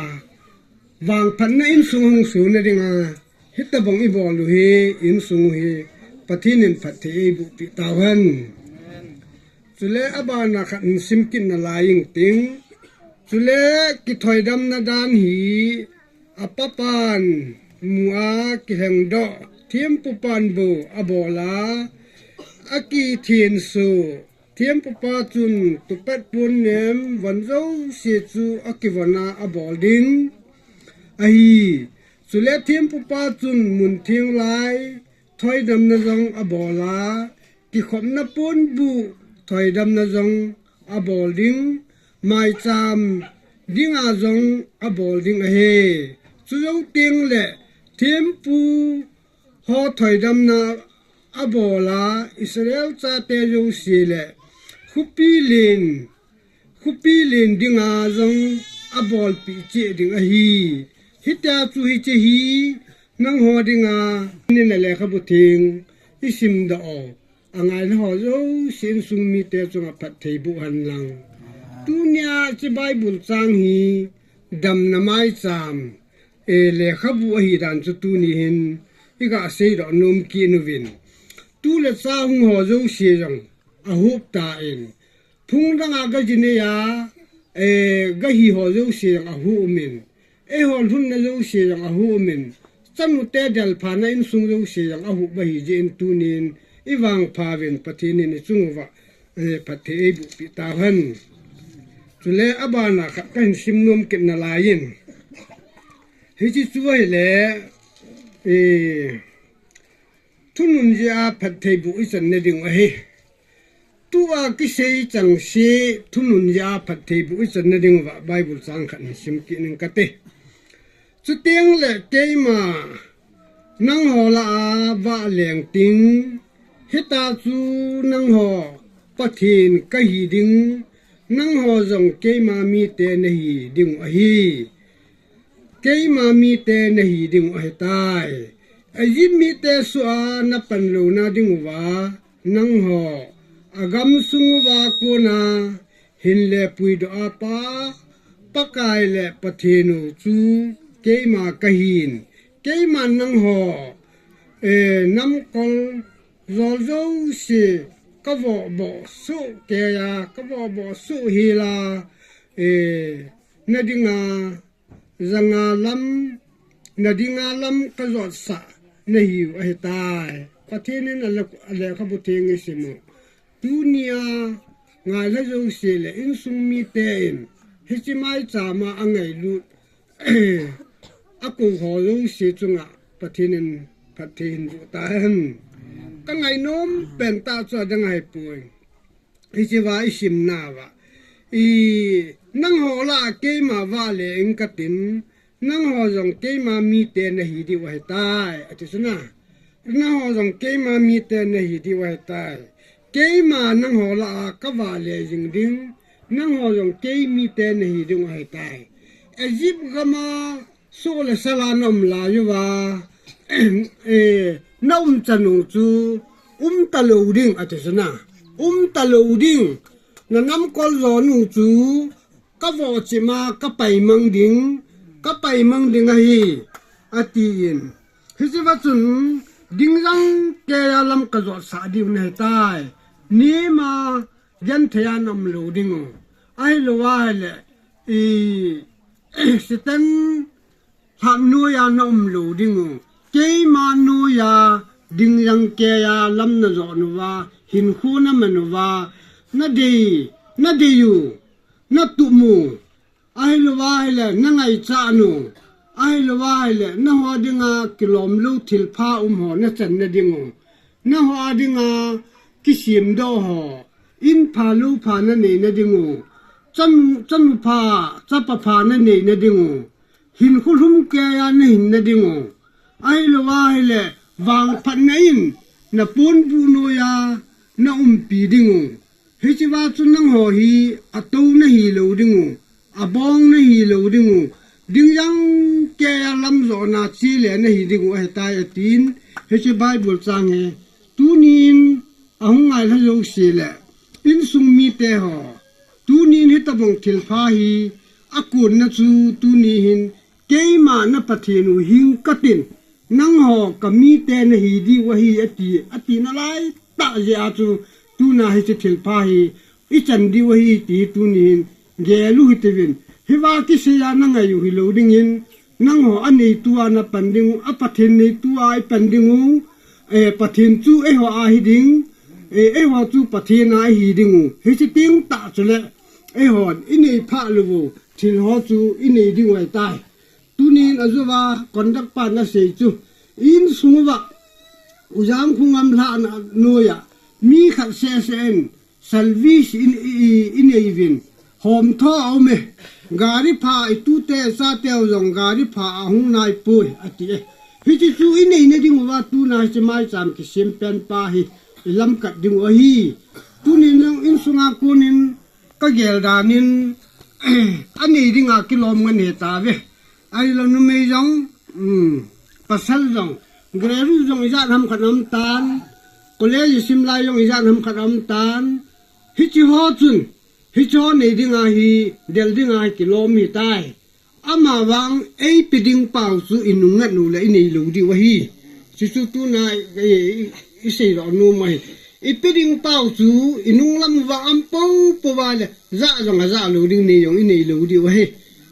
vangphatna insung ahung sona dinga, hitabang ibol u hi, insung u hi, Pathen in phatthei eiboh peh tauhen. Chule abana khat hin sim kit nalai ing ting. Chule kithoidamna dan hi, apapan mu a kilhengdoh, thempupan bou abol a, akithenso, thempupa chun tupat ponnem von jouse chu akivon a abol ding ahi. Chule thempupa chun mun theng lai, thoidamna jong abol a, kikhopna ponbuh thoidamna jong abol ding, maicham dinga jong abol ding ahi. Chujou tengle thempu ho thoidamna abol a, Israel chate jouse le khopi len, khopi len dinga jong abolpeh cheh ding ahi. Hitia chu hiche hi nangho dinga, nina lekhabu theng isimdoh u, angaina ho jouse insung mite chunga phatthei boh hen lang. Tunia hiche Bible chang hi damna maicham, eh, lekhabu ahi dan chu tuni hin iga seidoh nom kit uvin. Tu le cha hung ho jouse jong ahup tan. Phung danga gaji neiya, eh, gahi ho jouse jong ahup umin. Eiho lhunna jouse jong ahup umin. Chanute delphana insung jouse jong ahup ahi jeh in tunin ivangpha uvin Pathen in ichung uva, eh, phatthei eiboh peh tauhen. Chule abana khat kahin sim nom kit nalai in. Hiche chu ahile, eh, thunun jeh a phatthei boh ichanna ding u ahi. Tua kisei changseh thunun jeh a phatthei boh ichanna ding uva Bible chang khat hin sim kit ning kate. Chutengle keima Nangho lah a vahleng ting, hita chu nangho Pathen kahi ding, nangho jong keima mite nahi ding ahi. Keima mite nahi ding ahitai. Egypt mite soh a napan louna ding uva, nangho agamsung uva kona hin le puidoh a Pa, Pakai le Pathen u chu keima kahin, keiman nangho, eh, namkol jol jouse kavohboh soh keiya, kavohboh soh hela, eh, nadinga janga lam, nadinga lam kajotsah nahiu ahitai. Pathen in ale, alekhabu theng isim u. Tunia ngailha jouse le insung mite in hiche maicham a angailut akou ho jouse chunga Pathen in phatthei hin boh tahen. Kangainom pen tah chu adang ahipoi. Hichea isimnauva, i, nangho lah keima vahleng kating, nangho jong keima mite nahi diu ahitai, ati chu na. Nangho jong keima mite nahi diu ahitai. Keima nangho lah a kavahleng jing ding, nangho jong kei mite nahi diu ahitai. Egypt gam a soh le sal a naum lai uva, eh, naumchan u chu umtalou ding, ati chu na. Umtalou ding, nanamkol jol u chu kavohchim a kapaimang ding, kapaimang ding ahi, atin. Hichea chun dingjang keiya lam kajotsah diu nahitai. Nema genthei a naum lou dingu. Ahilou ahile, i, Satan lhah noiya naum lou dingu. Keima noiya dingjang keiya lam najoh uva, hinkho naman uva, nadei, nadei u, natup u. Ahilou ahile nangaichat u. Ahilou ahile nangho dinga kilomlou thilpha um ho nachanna dingu. Nangho dinga kisemdoh ho, in pha lou pha naneina dingu. Chanu, chanu pha, chapa pha naneina dingu. Hinkho lhum keiya nahinna dingu. Ahilou ahile vangphatna in naponbuh noiya naumpi dingu. Hichea chu nangho hi atou nahi lou dingu, abong nahi lou dingu, dingjang keiya lam johna chele nahi dingu ahitai atin. Hiche Bible chang hi tunin ahung ngailha jouse le insung mite ho, tunin hitobang thilpha hi akonna chu tuni hin keima na Pathen u hing katin, nangho kamite nahi diu ahi ati, ati nalai tah jeh a chu tuna hiche thilpha hi ichan diu ahi ti tunin gel u hitiuvin. Hiva kiseiya nangai u hilou dingin, nangho aneitu a napan dingu, a Pathen neitu a ipan dingu, eh, Pathen chu eiho a hiding, eh, eiho chu Pathen a ihi dingu. Hiche teng tah chule eihon inei phah lou u thil ho chu inei diu ahitai. Tunin ajouva conduct pan asei chu, insung uva, ujang khungam lhahna noiya, mi khat seh seh in service in, i, i, inei uvin, hom tho aume, gari pha itute chateu jong gari pha ahung naipoi, ati e. Hiche chu ineina dinguva tuna hiche maicham kisem pen pa hi ilamkat dingu ahi. Tunin jong insunga konin kagel danin, anei dinga kilom ngen ahi tauve. Ahilou numei jong, um, pasal jong, graduate jong ijat ham khat aum tan, college sim lai jong ijat ham khat aum tan. Hiche ho chun, hiche ho nei dinga hi, del dinga hi kilom ahitai. Amavang eipe ding pau chu inung ngat u le inei lou diu ahi. Chuchu tuna, eh, i, i, isei lou nom ahi. Ipe ding pau chu inung lam uva aum pou pouva le, ja jong aja lou ding, nei jong inei lou diu ahi.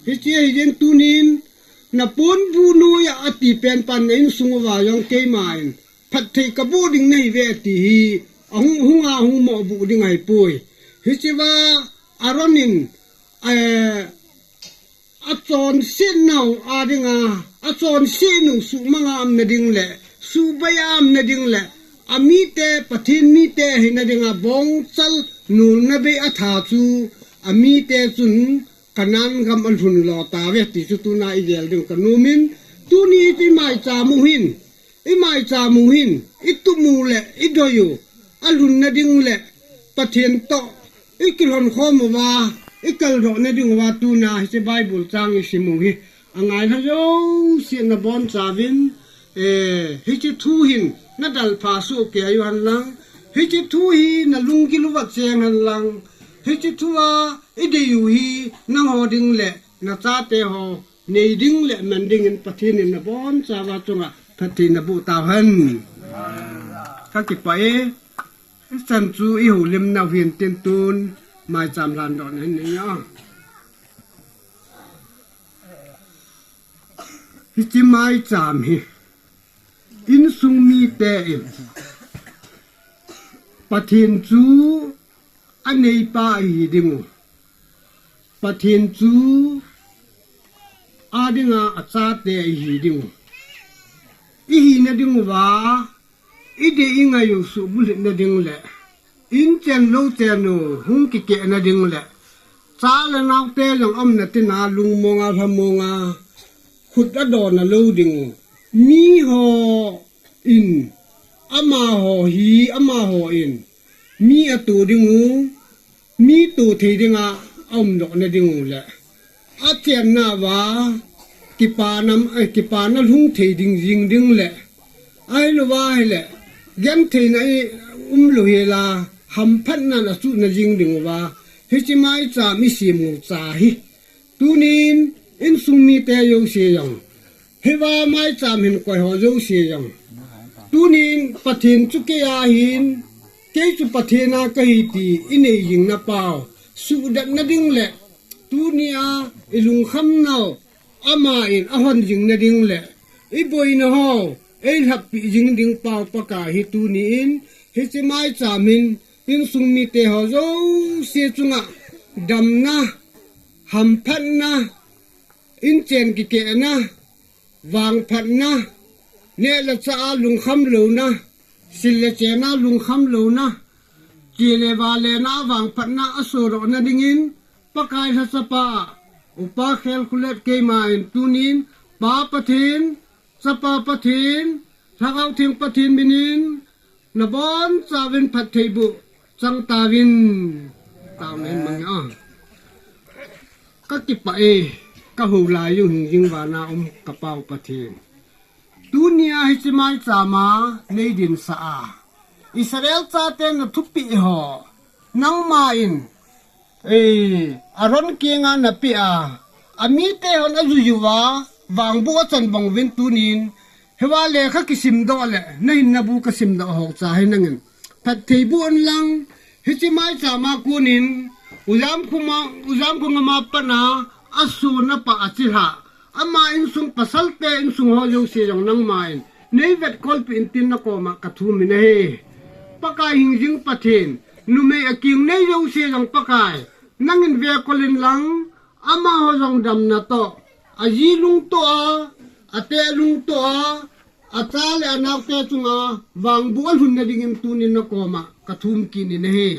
Hiche ahi jeh in tunin, naponbuh noiya ati pen pan na insung uva jong keiman phatthei kaboh ding nahiuve ati hi, ahung, hunga hung moh buh ding ahipoi. Hichea Aaron in, eh, achonsetnau a dinga, achonsetnu suhmanga umna ding le, suhbeiya umna ding le, amite, Pathen mite hina dinga bongchal nolna bei atha chu, amite chun Canaan gam alhun lo tauve ti chu tuna igel ding kanom in, tuni hiche maicham u hin, I maicham u hin, i tup u le, i doi u, a lhunna ding le, Pathen toh, i kilhon khom uva, i kaldoh na ding uva tuna, hiche Bible chang i sim u hi, a ngailha jouse na bonchauvin, eh, hiche thu hin, na dalpha soh kei u hen lang, hiche thu hi na lunggil uva cheng hen lang, hiche thu a, i dei u hi, nangho ding le, na chate ho, nei ding le man dingin Pathen in na bonchauva chunga phatthei na boh tauhen. Ka kipah e, i chan chu i houlim nau hin tin tun, maicham lhandoh na hin nei a. Hiche maicham hi, insung mite in, Pathen chu a neipa ahi ding u. Pathen chu a dinga a chate ahi ding u. I hina ding uva, i dei i ngai u subulhit na ding le, in chen lou chen u hung kikeh na ding le, cha le naote jong umna tina lungmonga lhamonga, khut a dona lou ding u. Miho in, amaho hi, amaho in, mi a to ding u, mi to thei dinga a umdoh na ding u le, a chenna uva, kipana, eh, kipana lhung thei ding jing ding le, ahilouva ahile, gentheina i umlou hela, hamphatna na suhna jing ding uva, hiche maicham i sim u cha hi. Tunin, insung mite jouse jong, hiva maicham hin koi ho jouse jong, tunin Pathen chu kei a hin, kei chu Pathen a kahi ti i nei jing na pau, suhdat na ding le, tunia i lungkham nau, ama in a hon jing na ding le, i boina ho, ei lhappi jing ding pau Pakai hi tunin, hiche maicham hin, insung mite ho jouse chunga, damna, hamphatna, in chen kikehna, vangphatna, neh le chah a lungkham louna, sil le chen a lungkham louna, che le vale na vangphatna a sodoh na dingin, Pakai lhasapa, Upa Khelkholet keima in tunin, Pa Pathen, Chapa Pathen, Lhagao Theng Pathen minin, na bonchauvin phattheiboh chang tauvin. Taona hin mang a. Ka kipah e, ka hou lai u hingjing vana um ka Pau Pathen. Tunia hiche maicham a nei dinsah a, Israel chate na thupeh ho, nangma in, eh, Aaron kianga na peh a, a mite hon a jui uva, vangboh a chan bang uvin tunin, hiva lekha kisimdoh le, na hinna bu ka simdoh ho cha hi nangin phattheiboh un lang, hiche maicham a konin, U Jamkhoma, U Jamkhongam a pat a, a sona pa a chilhah, ama insung pasalte insung ho jouse jong nangma in nei vetkolpeh in tin na koma ka thum in ahi. Pakai hingjing Pathen, numei a kingnei jouse jong Pakai, nangin vekol in lang, amaho jong damna toh, a ji lungtoh a, a te lungtoh a, a cha le a naote chunga vangboh a lhunna dingin tunin na koma ka thum kit in ahi.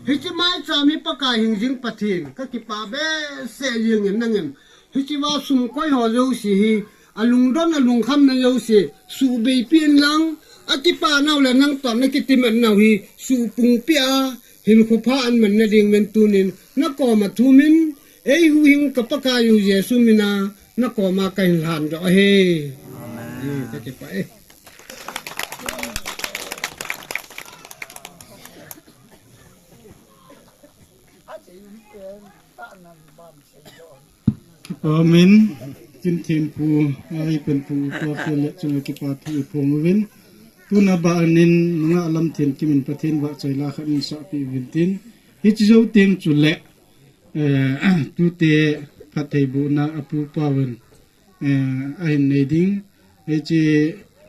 Hiche maicham hi Pakai hingjing Pathen, ka kipah behseh jengin nangin, hiche va sum koi ho jouse hi, a lungdon a lungkhamna jouse, suhbeipi in lang, a kipah nau le nang toh na kitimat nau hi, suhpungpi a, hinkho pha an man na ding uvin tunin, na koma thum in, ei huhhing ka Pakai u Jesu mina, na koma ka hin lhandoh ahi. Amen. Ka kipah e. Amen. Kin thempu, a ipenpu, tua pia le chunga kipa thu i phong uvin. Tuna bah anin, nunga lam themkim in Pathen vahchoi la khat in sahpeh uvin tin. Hiche jou teng chule, eh, tute phattheibohna a pu pa uvin, eh, ahin nei ding. Hiche,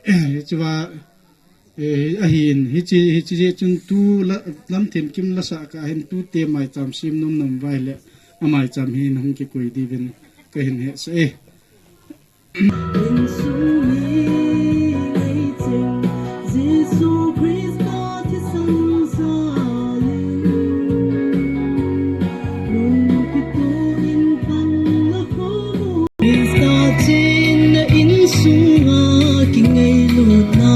hiche va, eh, ahin, hiche, hiche jeh chun tu la, lam themkim la sah kah hin tute maicham sem nom nom uva ahile, a maicham hi na hung kikoi diuvin ka hin hetsah e. Insung hi nei cheng, Jesu Christa thisan jal in, lungkito in pan la khom u. Christa chenna insunga kingailutna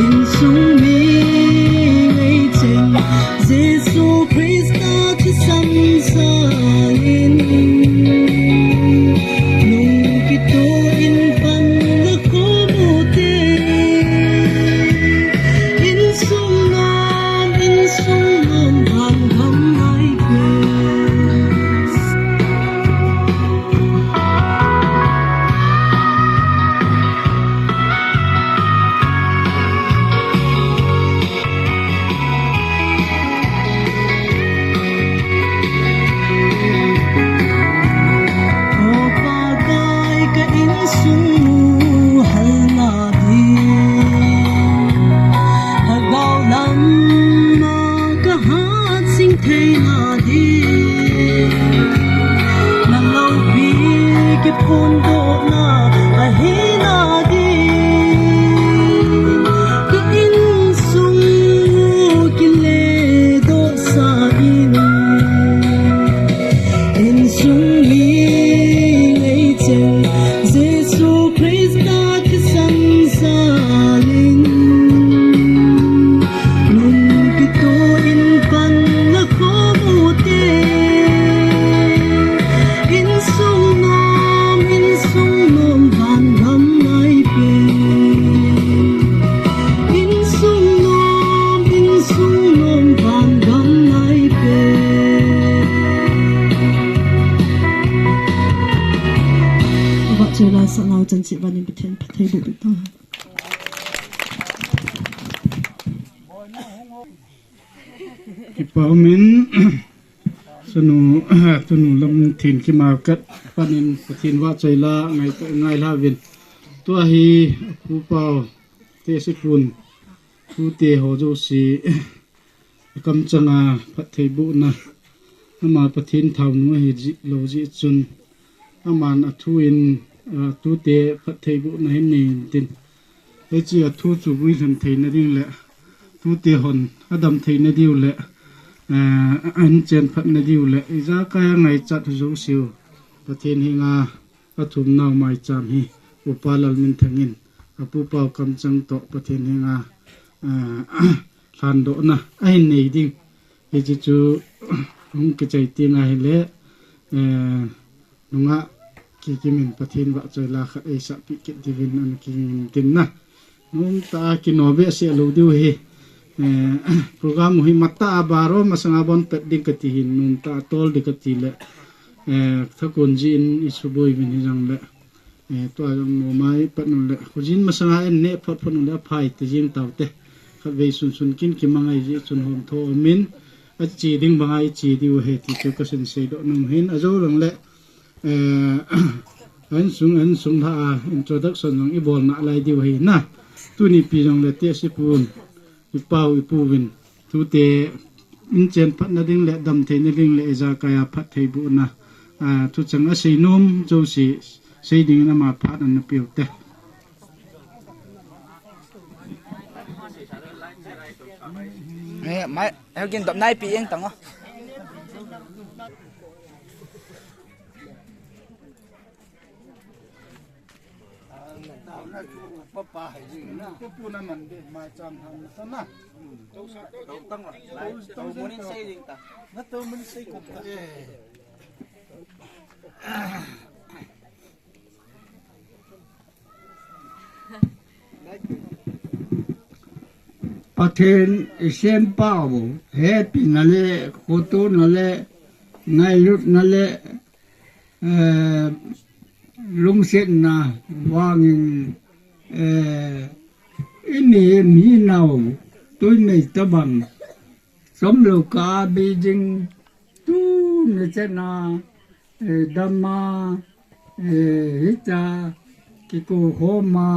Insung mi ngaicheng Jesu Christa thisan salin, nung kitoh in pan la khomu te. Insung nom, insung nom, van gam nai pe. O Pakai, ka insung nu halna ding, lhagao lama ka hatsing theina ding, na loupi kiphondohna ahina ding, ka insung nu kiledohsa in. Insung mi ngaicheng Jesu Christa thisan salin, nung kitoh in pan la khomu te. Insung nom, insung nom, van gam nai pe. Insung nom, insung nom, van gam nai pe. Ava chula sa nau chan si vanin Pathen phatthei boh bit ta. Kipa umin, sunu, tunu lam thin kima kat panin Pathen vahchoi la ngai, ngai la vin. Tua hi Pu Pau te si pun, tute ho jouse, kamchanga phatthei bohna, ama Pathen thaonu ahi jeh lou jeh chun, aman athu in, a, tute phatthei bohna hin nei intin. Hiche athu chu guilhun theina ding le, tute hon adam theina diu le, a, ahin chen phatna diu le, ijakai a ngaichat jouseu Pathen henga athum nau maicham hi Upa Lalminthang in, a Pu Pau kamchang toh Pathen henga, a, lhandohna ahin nei ding. Hiche chu hung kichai teng ahile, eh, nungah kikimin Pathen vahchoi la khat eisahpeh kit diuvin ana kingim tin na. Nomtah a kino behseh lou diu hi. Eh, program u hi matah a baro masanga bon pet ding kati hin, nomtah a tol ding kati le, eh, thakon jin isuboi uvin hijongle. Eh, tua jong nomai pat nule, khojin masanga en neh phot phot nule aphai te jing taute. Khatvei sunsun kin kimangai jeh chun hom tho umin, ache ding banga iche diu ahi ti chu kahin seidoh nom hin, ajou lang le, eh, insung, insung lha a introduction jong ibol nalai diu ahi na. Tuni pi jongle tehse pun, ipau ipuvin, tute in chen phatna ding le, damtheina ding le, ijakai a phatthei bohna, a, thucheng asei nom jouse, sei dingin ama phat ana peuvin te. Eh, mai, eh, kin dop nai pi eng tang o. Papa hai jing na. Pu na man de, mai cham tham na sa na. Tong tang la. Tong munin sei jing ta. Na tong munin sei kop ta. Pathen isempau, hepina le, khotona le, ngailutna le, eh, lungsetna vangin, eh, imi, mi nau, tuimei tabang, chomlou kah a bei ding, tuni chan a, eh, dam a, eh, hitia, kiko khom a,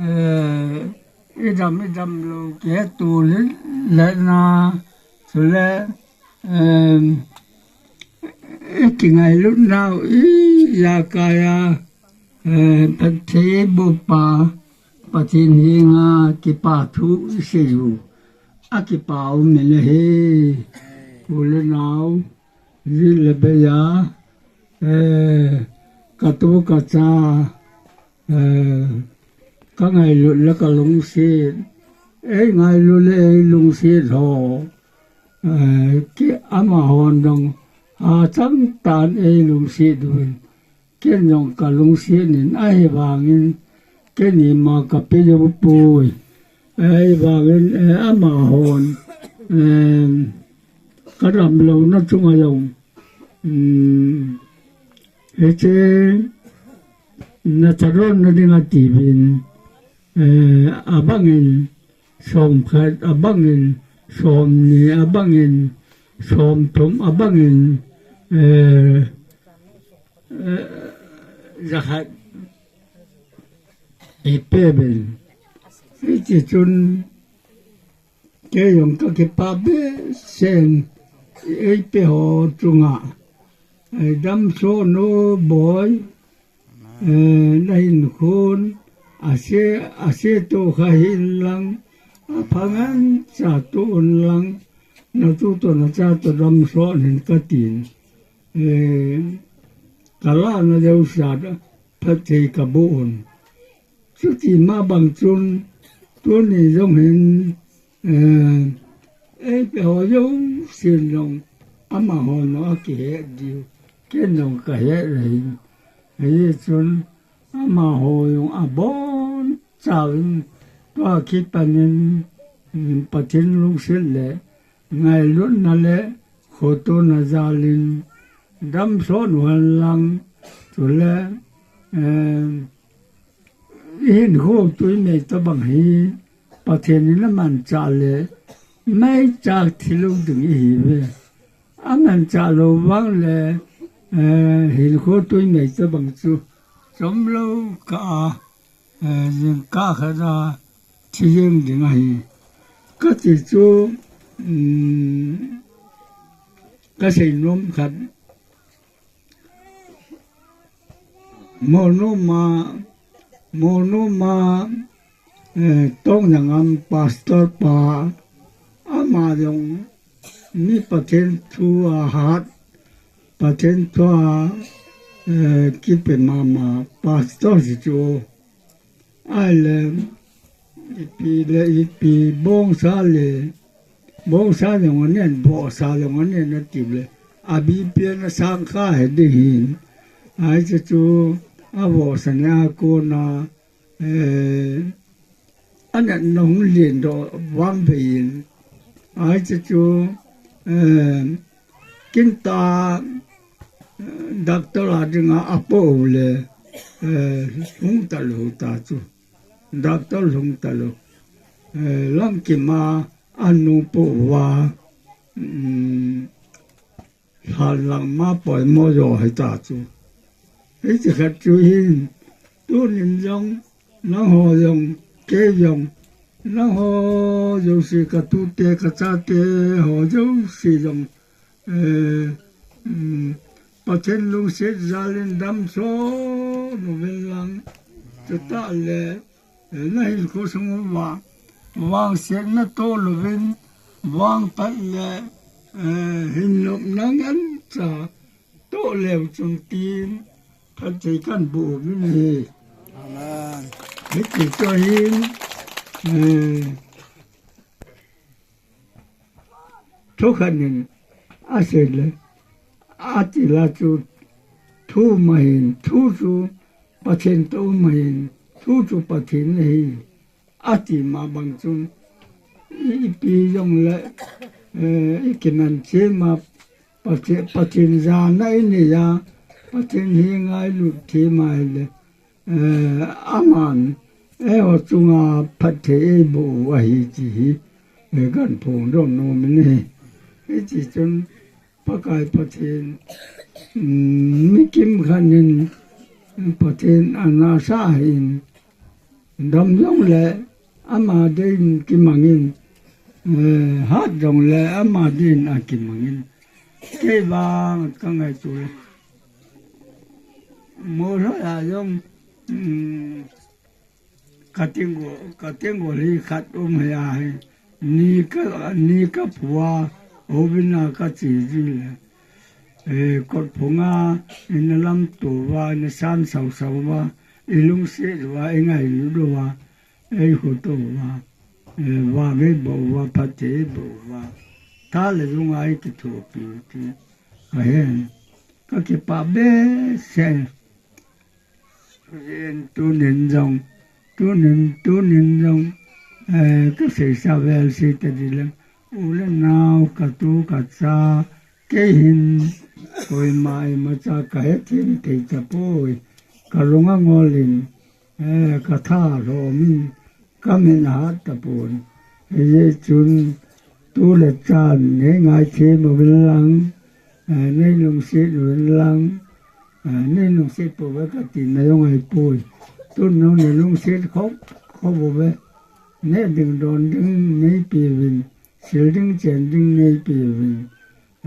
eh, idam, idam lou, kihetto le, le na, chule, em, ikingailut nau, ijakai a, eh, phatthei boh pa, Pathen henga kipa thu isei u. Akipa um in ahi. U le nau, ji le bei a, eh, katu kacha, eh, ka ngailut le ka lungset, ei ngailut le ei lungset ho, eh, ki amahon dong ha chang tan ei lungset uvin, ken jong ka lungset in ahivangin ken ima ka pe jou poi. Ahivangin, eh, amahon, eh, ka damlouna chunga jong, um, hiche na chadonna dinga tiuvin, eh, abangin somkhat, abangin somni, abangin somthum, abangin, eh, eh, jakhat eipeuvin. Hiti chun kei jong ka kipah behseh in, eipe ho chunga, eh, damsot un boi, eh, na hinkhon ase, ase toh kha hih in lang, apha ngen cha toh un lang, na tu toh na cha toh damsot un hin ka tin. Eh, ka lahna jouse a phatthei ka boh un. Chuti ma bang chun, tuni jong hin, eh, eipe ho jousen jong, amahon jong akihet diu, ken jong ka het ahi. Hichun, amaho jong abonchauvin, tua kipat in, mm, Pathen lungset le ngailutna le khotona jal in damsot un lang, chule, eh, i hinkho tui mei tobang hi Pathen in amanchah le meichah thilou ding ihiuve. Amanchah lou vang le, eh, hinkho tui mei tobang chu chomlou kah a, eh, jingkah khat a thi jeng ding ahi. Kati chu, um, ka seinom khat. Molnom a, Molnom a, eh, Tongjang gam pastor pa, ama jong mi Pathen thu ahat, Pathen thu a, eh, kipe mama pastor chu chu. Ahile, ipi le ipi, bongsa le, bongsa jong anen, vohsa jong anen ati le, abipia na sangkha he ding hin. Ahi chu chu, avohsa na a kona, eh, anatna hung lendoh vangvei in. Ahi chu chu, eh, kin ta, eh, doctor a dinga apoh u le, eh, hung talou ta chu. Doctor hung talou. Eh, lamkim a anu poh uva, um, lhan lang ma poimo jo hita chu. Hiche khat chu hin, tunin jong, nangho jong, kei jong, nangho jouse ka tute, ka chate ho jouse jong, eh, um, Pathen lungset jal in damsot un lang, chutah le, eh, na hinkho sung uva vangsetna toh louvin, vangphat le, eh, hinopna ngencha toh leu chun tin, phatthei kahin boh uvin ahi. Amen. Hiti chun hin, eh, thukhat in asei le, ati la chu thu um ahin, thu chu Pathen toh um ahin, thu chu Pathen ahi, ati ma bang chun, i, ipi jong le, eh, i kinan che ma Pathe-, Pathen jana i nei a, Pathen henga i lut thei ma ahile, eh, aman, eiho chunga phatthei eiboh u ahi ti hi, eh, kahin phongdoh nom in ahi. Hiti chun, Pakai Pathen, um, mi kimkhat in Pathen ana sah in, dam jong le ama deiyin kimangin, eh, hat jong le ama deiyin akimangin. Kei vang ka ngaito le. Molhoi a jong, um, Ka tenggol, ka tenggol hi khat um hi ahi. Ni ka, ni ka phu a, houin a ka che ji le. Eh, kot phung a, ina lamto uva, ina san sau sau uva, ilungset uva, ingailut uva, eikhuto uva, eh, vang eiboh uva, phatthei eiboh uva, tha le lung a eikithopi u ti ahin, kakipah behseh. Tunin jong, tunin, tunin jong, eh, kaseisa vel seita ding leng, u le nao, katu kacha, kei hin koima imacha kahethem thei tapoi, kalung angol in, eh, katha lhom in, kamin ahat tapon. Hijeh chun tu le chan neingaithem uvin lang, eh, neilungset uvin lang, eh, neilungset pouve kati na jong ahipoi. Tun nong neilungset khop khop uve. Neh ding don ding neipeuvin, sil ding chen ding neipeuvin.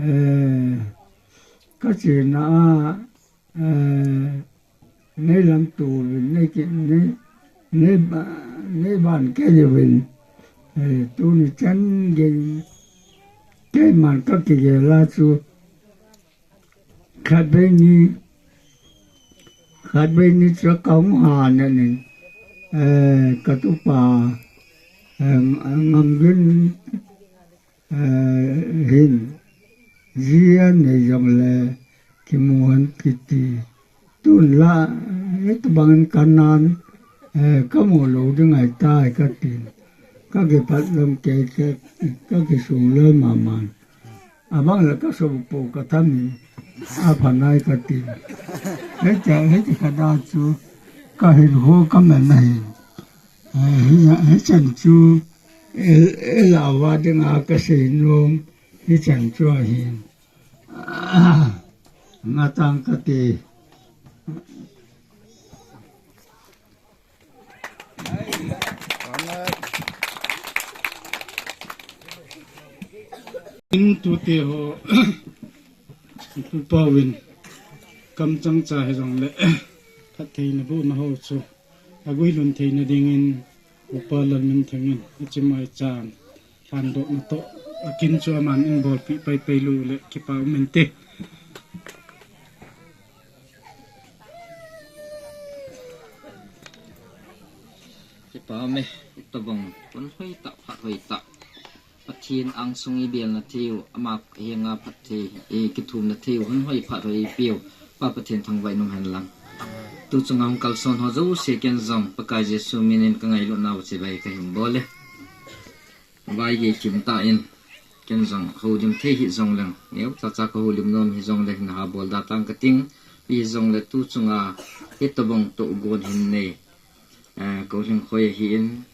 Eh, kachena a, eh, neilamto uvin, neiki, nei, neiba, neiban kei uvin. Eh, tuni chan gei, keiman kakigel a chu, khatvei ni, khatvei ni chu kahung ha nanin, eh, katupa, eh, Ngamgin, eh, hin, ji anei jongle, kimu hen kiti. Tun la, hitobang in kanan, eh, kamu lou ding ahitai katin. Kakiphat lom kei, kakisung loi maman. Abang le kasopou kathamin, aphanai katin. Hiche, hiche khat a chu, kahinkho kaman ahin. Eh, hi, hichan chu, el, elah uva dinga kaseinom, hichan chu ahin. Ngatang kati. In tute ho, Upa Vin, kamchang cha hijongle, phattheina bohna ho chu, aguilhun theina dingin, Upa Lalminthang in, achimaichan, lhandohna toh, akin chu aman eibolpeh paipai uleh, kipa um inte. Kipa um e, hitobang, hun hoitah, phat hoitah. Pathen angsung ibelna theiu, ama henga phatthei, ikithumna theiu, hun hoi phat hoi ipeu, Pa Pathen thangvah in um hen lang. Tu chunga hung kalson ho jouse ken jong, Pakai Jesu minin kangailutnau chibai kahin bol e. Vaigei kimtah in, ken jong houlim thei hijongleng, neocha cha kahoulim nom hijongleng, hin ha bol da tang kating, hijongle tu chunga, hitobang tohgon hin nei, ah, Kolhingkhoi ahin,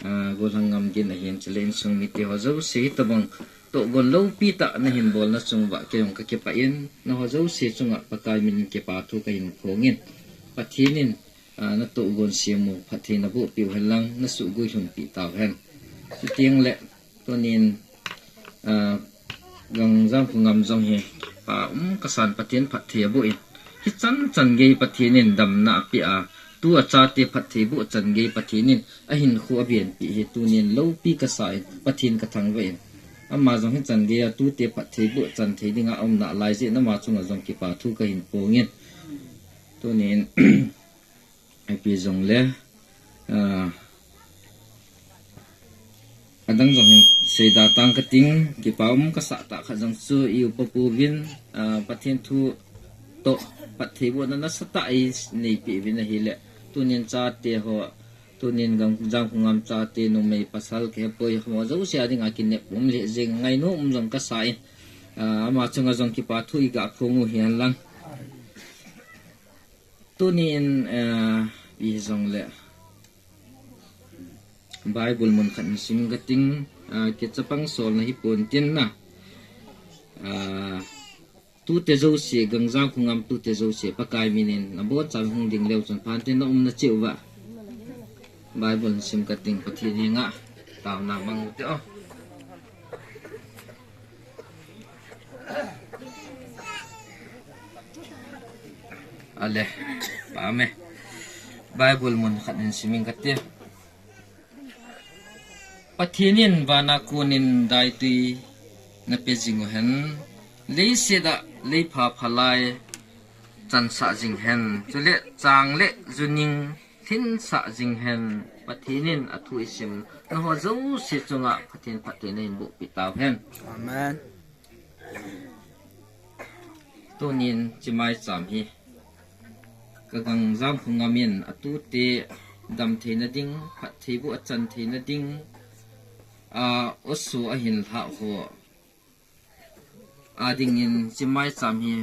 ah, Golhang Ngamgin ahin, chule insung mite ho jouse hitobang tohgon loupi tah nahin bolna chung uva, kei jong kakipah in, nangho jouse chunga Pakai minin kipa thu kahin phongin, Pathen in, ah, natohgon semu phatthei naboh peh u hen lang, nasuh guilhun peh tau hen. Chuteng le, tunin, ah, Gangjang Khongam jong hi, pa um kasan Pathen phatthei aboh in. Hichan chan gei Pathen in damna apeh a, tu achate phatthei boh chan gei Pathen in ahinkho abenpeh hi, tunin loupi kasa in, Pathen kathangvah in. Ama jong hichan gei a tute phatthei boh chan thei dinga aum nalai jeh in ama chunga jong kipa thu kahin phongin. Tunin, ipi jongle, ah, adang jong hin seida tang kating, kipa um kasah tah khat jong chu i upa pu Vin, ah, Pathen thu toh phatthei bohna nasatah eineipeh uvin ahile, tunin chate ho, tunin Gangjang Khongam chate numei pasal kihepoi ho jouse a dinga kinep um lheh jeng, ngainom um jong kasa in, ah, ama chunga jong kipa thu iga phong u hihen lang. Tunin, eh, ipi hijongle, Bible mun khat hin sim kating, ah, kichapang solna hipon tin na. Ah, tute jouse, Gangjang Khongam tute jouse, Pakai minin, nabonchauvin hung ding leu chun, phante naum nacheh uva. Bible hin sim kating, Pathen henga taona mang ute o. Ale, pa me. Bible mun khat hin simin kati. Pathen in vana konin daitui napeh jing uhen. Leiset a leipha phalai chansah jing hen. Chule chang le juning lhinsah jing hen. Pathen in athu isim naho jouse chunga Pathen phatthei nahin boh peh tauhen. Amen. Tunin hiche maicham hi ka gangjam khongam in atute dam theina ding, phattheiboh achan theina ding, a, oso ahin lhah ho adingin hiche maicham hi,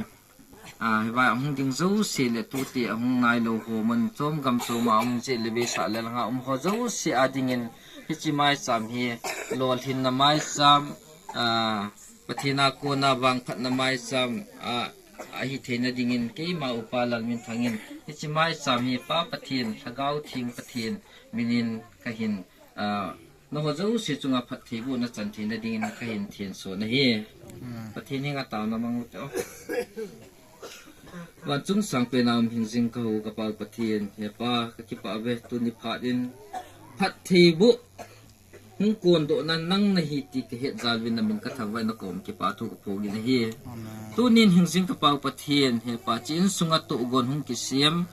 a, hivai ahung ding jouse le tute ahung nailou ho mun chom gam chom a ahung jeh le vei sah le langa um ho jouse adingin hiche maicham hi lolhinna maicham, a, Pathen a kona vangphatna maicham, a, ahi theina dingin keima upa Lalminthang in hiche maicham hi Pa Pathen, Lhagao Theng Pathen minin kahin, a, naho jouse chunga phattheiboh nachan theina dingin kahin thenso nahi. Pathen henga taona mang ute o. Vanchung sangpen a um hingjing kaho ka Pa Pathen, he Pa kakipah ve tuni phat in phattheiboh hung kondohna nang nahi ti kahet jal uvin namin kathangvah in nakom kipathu kaphongin ahi. Tunin hingjing ka Pa Pathen, he Pa hiche insunga tohgon hung kisem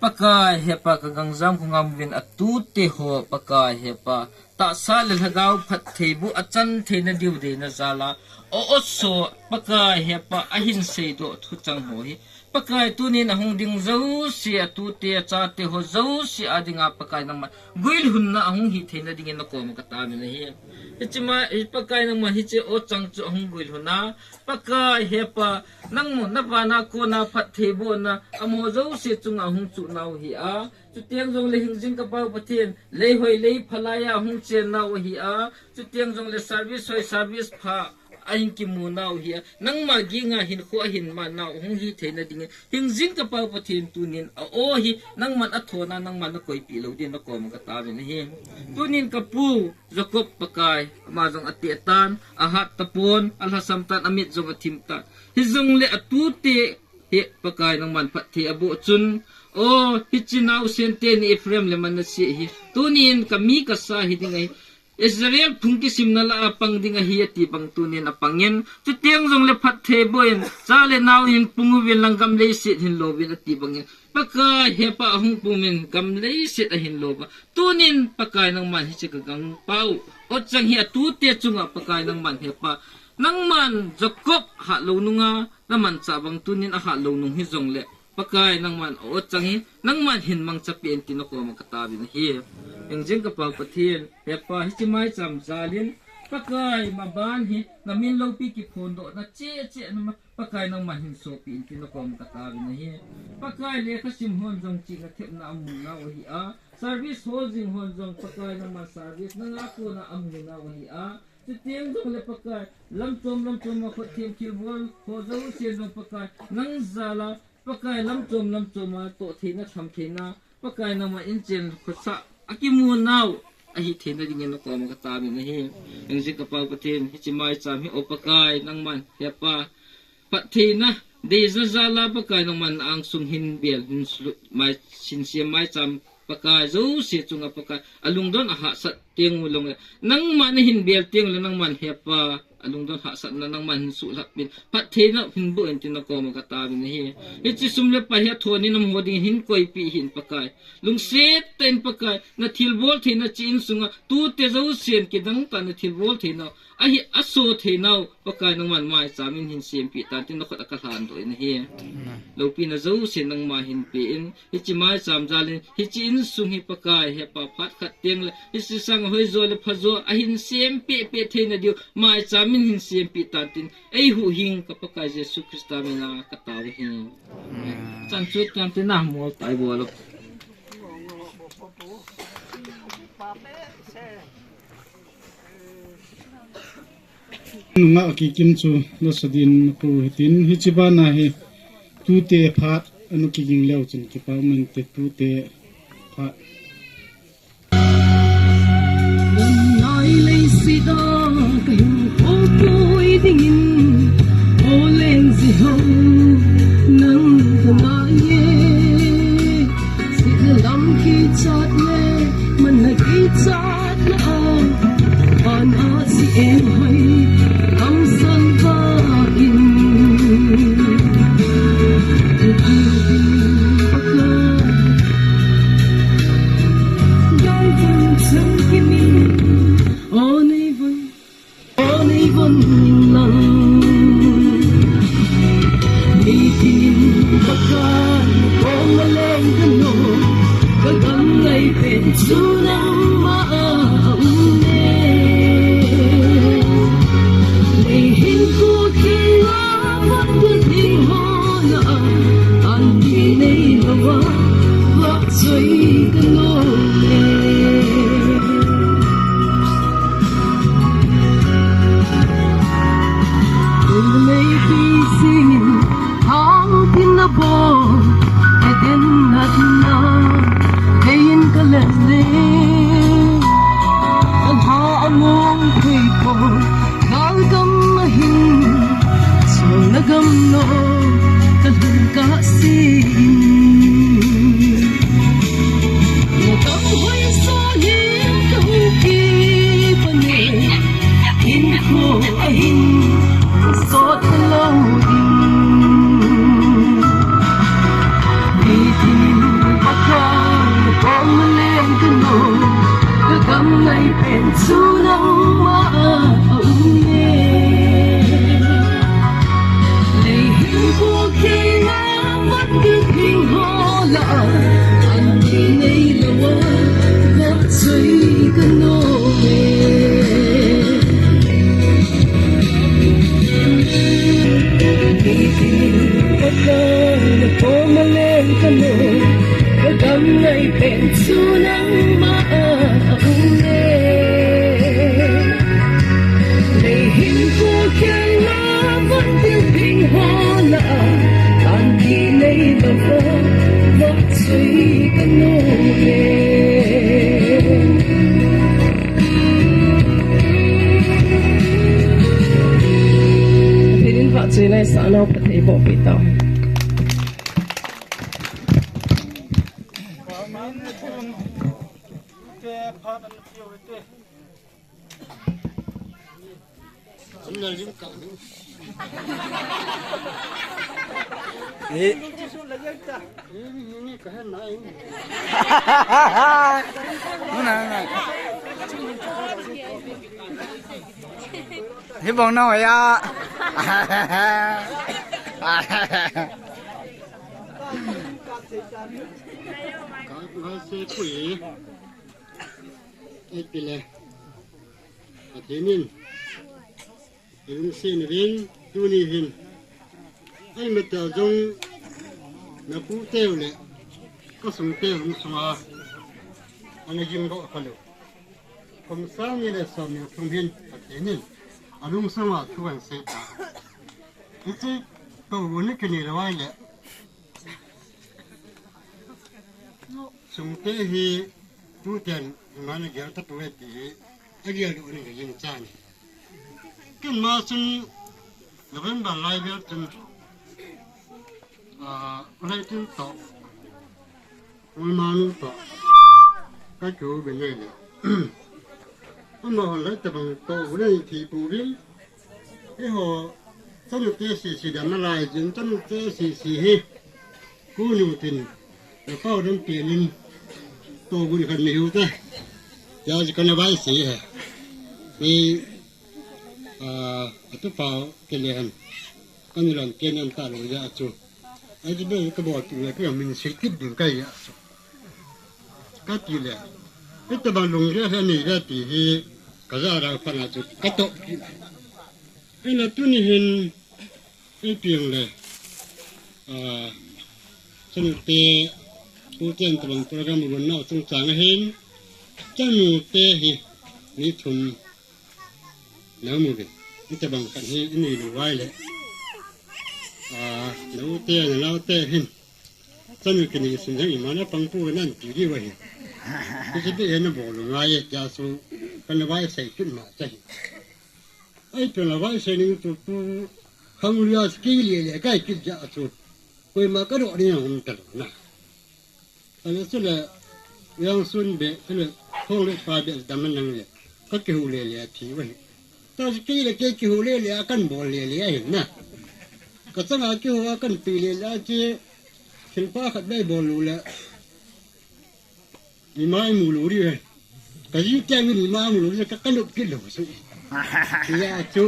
Pakai, he Pa ka gangjam khongam uvin atute ho Pakai, he Pa tahsa le lhagao phattheiboh achan theina diu deina jal a, o oso Pakai, he Pa ahin seidoh thuchang ho hi Pakai tunin ahung ding jouse atute achate ho jouse adinga Pakai nangman guilhunna ahung hi theina dingin nakoma kataovin ahi. Hiche ma, hi Pakai nangman hiche ochang chu ahung guilhun a, Pakai he Pa, nangma navana kona phattheibohna amaho jouse chunga ahung chuh nau hi a, chuteng jongle hingjing ka Pa Pathen, lei hoi lei pha laiya ahung chen nau ahi a, chuteng jongle service hoi service pha ahin kimu nau hi a, nangma ginga hinkho ahin man nau hung hi theina dingin, hingjing ka Pa Pathen tunin a-o hi nangman athona nangman nakoipeh lou din nakoma kataovin ahi. Tunin kapu Jacob Pakai, ama jong ateh tan, ahat tapon, alhasam tan, amit jong athim tan. Hijongle atute hi Pakai nangman phatthei aboh chun, o, hiche naosen teni Ephraim le Manasseh hi tunin kami kasa hiding ahi, Israel phung kisimna lah a pang ding ahi ati bang tunin apangin, chuteng jongle phattheiboh in, cha le nao hin pung uvin lang gam leiset hin lo uvin ati bangin, Pakai he Pa ahung pung uvin gam leiset ahin lo uva. Tunin Pakai nangman hiche ka gangpau ochang hi atute chunga Pakai nangman he Pa, nangman Jacob hatlou nunga namanchah bang tunin ahatlou nung hijongle, Pakai nangman ochang hi nangman hin mangcha peh in tin nakoma kataovin ahi. Hingjing ka Pa Pathen, he Pa hiche maicham jal in, Pakai maban hi namin loupi kiphondohna cheh cheh nama, Pakai nangman hin sopeh in tin nakoma kataovin ahi. Pakai lekhasim hon jong chihna thepna amu nau ahi a, service ho jing hon jong Pakai nangman service nanga kona amu nau ahi a, chuteng jongle Pakai lamchom lamchom a khut them thilbol ho jouse jong Pakai nang jal a, Pakai lamchom lamchom a toh theina tham theina, Pakai nangma inchen khosah akimu nau ahi theina dingin nakoma kataovin ahi. Hingjing ka Pa Pathen, hiche maicham hi o Pakai nangman he Pa, phattheina deija jal a Pakai nangman angsung hin bel hin sulut mai, hin sem maicham Pakai jouse chunga Pakai alungdon ahahsat teng u jongle, nangman nahin bel teng le nangman he Pa alungdon hahsatna nangman hin suhlhap in phattheina hin boh in tin nakoma kataovin ahi. Hiche sum le pai hi athon in amaho dingin hin koipeh hih in Pakai. Lungset tah in Pakai, nathilbol theina hiche insunga tute jousen kidang tah in nathilbol theina ahi, aso theinau Pakai nangman maicham in hin sempeh tan tin nakhut a kalhan doh in ahi. Loupina jouse nangma hin pe in, hiche maicham jal in hiche insung hi Pakai he Pa phat khat teng le hiche sang hoijo le phajo ahin sempeh peh theina diu maicham in hin sempeh tan tin eihuhhing ka Pakai Jesu Christa mina katao ahi. Chan chu tan tin na mol tai bol u. Nungah Kikim chu lasa din napu hitin, hiche bana hi tute phat ana kiging leu chun kipa um inte, tute phat. Gamnai leiset a kahinkho pui dingin, o leng ji ho nang kangai e. Sihna lam kichat le mana kichatna a, pan a siem hoi lam salva in. Mong khui po, gal gam ahin, song na gam lo, ka lhun ka sin. Na gam hoi so nin ka hung ki pa ne, in ko ahin, sot lo ding. Nitin Pathen, Pathen leng ka no, ka gam ngai pen chu nangma a um e. Lei hin ko kei na vat ding ding ho la, an ti nei lo a, vat sui ka no e. Pathen in vahchoina isah nau phatthei boh peh tau hen. Hi bong na hoya. Ka, ka se pui. Ei pile. Pathen in. Ei lungset na vin, tuni hin. Ei mata jong na pu teu le. Ka sung teu lung sunga. Ana jing ro ka lu. Kum sang ni le som ni thum hin. Pathen in. A lung sunga thu an se ta. Iti to ni kini le wai le. Sungte hi tuten mana gel tapouve ti hi agel doh ni ka jing chan. Ken ma chun November lai vel chun, ah, lai tin to. Ulmanu to. Ka chu be nei le. Ama hon lai tabang to bu nei thi pu vin. Eiho, chanu te sisi dam nalai jin, chanu te sisi hi. Kunu tin, na pau dam pi nin, to gun kan ni hu ta. Ya ji kana vai si he. Ni, ah, atu pau ke le han. Kanu lam ke nan ta lo ya chu. Ai ji be ka bol tu le ka min si kit din ka ya chu. Ka ti le. Ita bang lung le he ni le ti hi. Ka za ra pa na chu. Ka to ki. Ina tuni hin, ei piang le, ah, chanu te, pu ten tabang program run nau chungchang ahin, chanu te hi, ni thum, na mu vin, ni tabang kan hi, ni lu vai le, ah, na u te, na lau te hin, chanu kini sin jang i mana pang pu nan ti di vai. Ki si bi he na bol lu ngai e, ja su, kan vai sai kin ma cha hi. Ai, pela vai se ning tu tu, khang lia ski le le, kai kit ja chu. Koima ka ro ni hung ta na. Ana chu le, yang sun be, chu le, khong le pa be dam nang le. Ka kihu le le thi wai. Ta ski le ke kihu le le, a kan bol le le a hin na. Ka changa kihu a kan pi le le a chi. Thil pa khat be bol lu le. Ni mai mu lu ri he. Ka ji tiang ni mai mu lu ri ka ka lup kit lo su. Ya chu.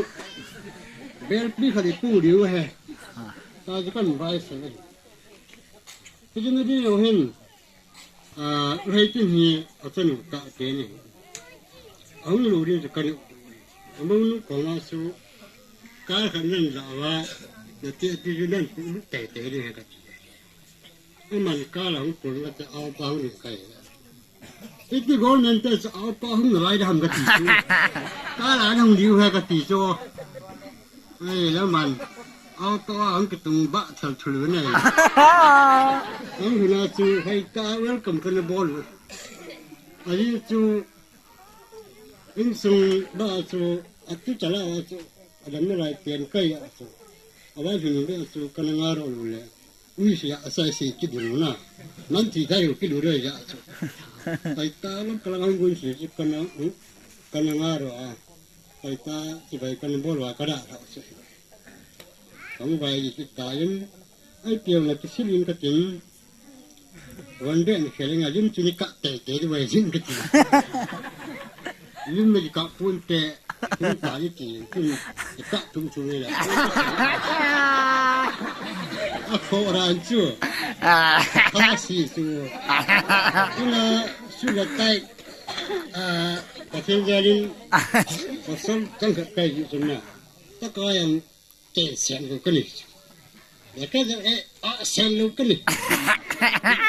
Bel pi kha li pu ri he. Ta ji kan vai se. Ti ji na di lo hin. A, rei tin hi a chanu ta te ni. Ahung lu ri ka ni. Among nu ko ma su. Ka kha nan la wa. Na te ti ju nan pu lu te te ri he ka ti. Aman kala hung pun la te au pa hung kai. Iti government te au pa hung lai da ham ka ti chu. Kala hung liu ha ka ti chu. Ai la man. Au pa hung ka tung ba thal thulu nei. Hung huna chu hai ta welcome ka na bol. Ai chu Insung ba chu, atu chala chu, adam na lai pian kai a chu. Awai hin be chu kana nga ro lu le. Ui sia asai si ki dun na. Man ti dai u ki lu re ya chu. Pai ta lam kala ngang gun si chu kana, kana nga ro a. Pai ta ti bai kana bol wa kada chu. Kang bai ti ta yin. Ai piang na ki silin ka tin. Wan be ni kheling a lim chu ni ka te te di wai jin ka ti. Lim ni ka pun te, pun ta ni ti, pun ni ka tum chu ni la. A ko ran chu. Ah. Ka si chu. Ina su la tai. Ah, ka tin ja lin. Ko som tang ka kai ji chu na. Ta ka yang Te sen lo kani. Ya ka ja e, a sen lo kani.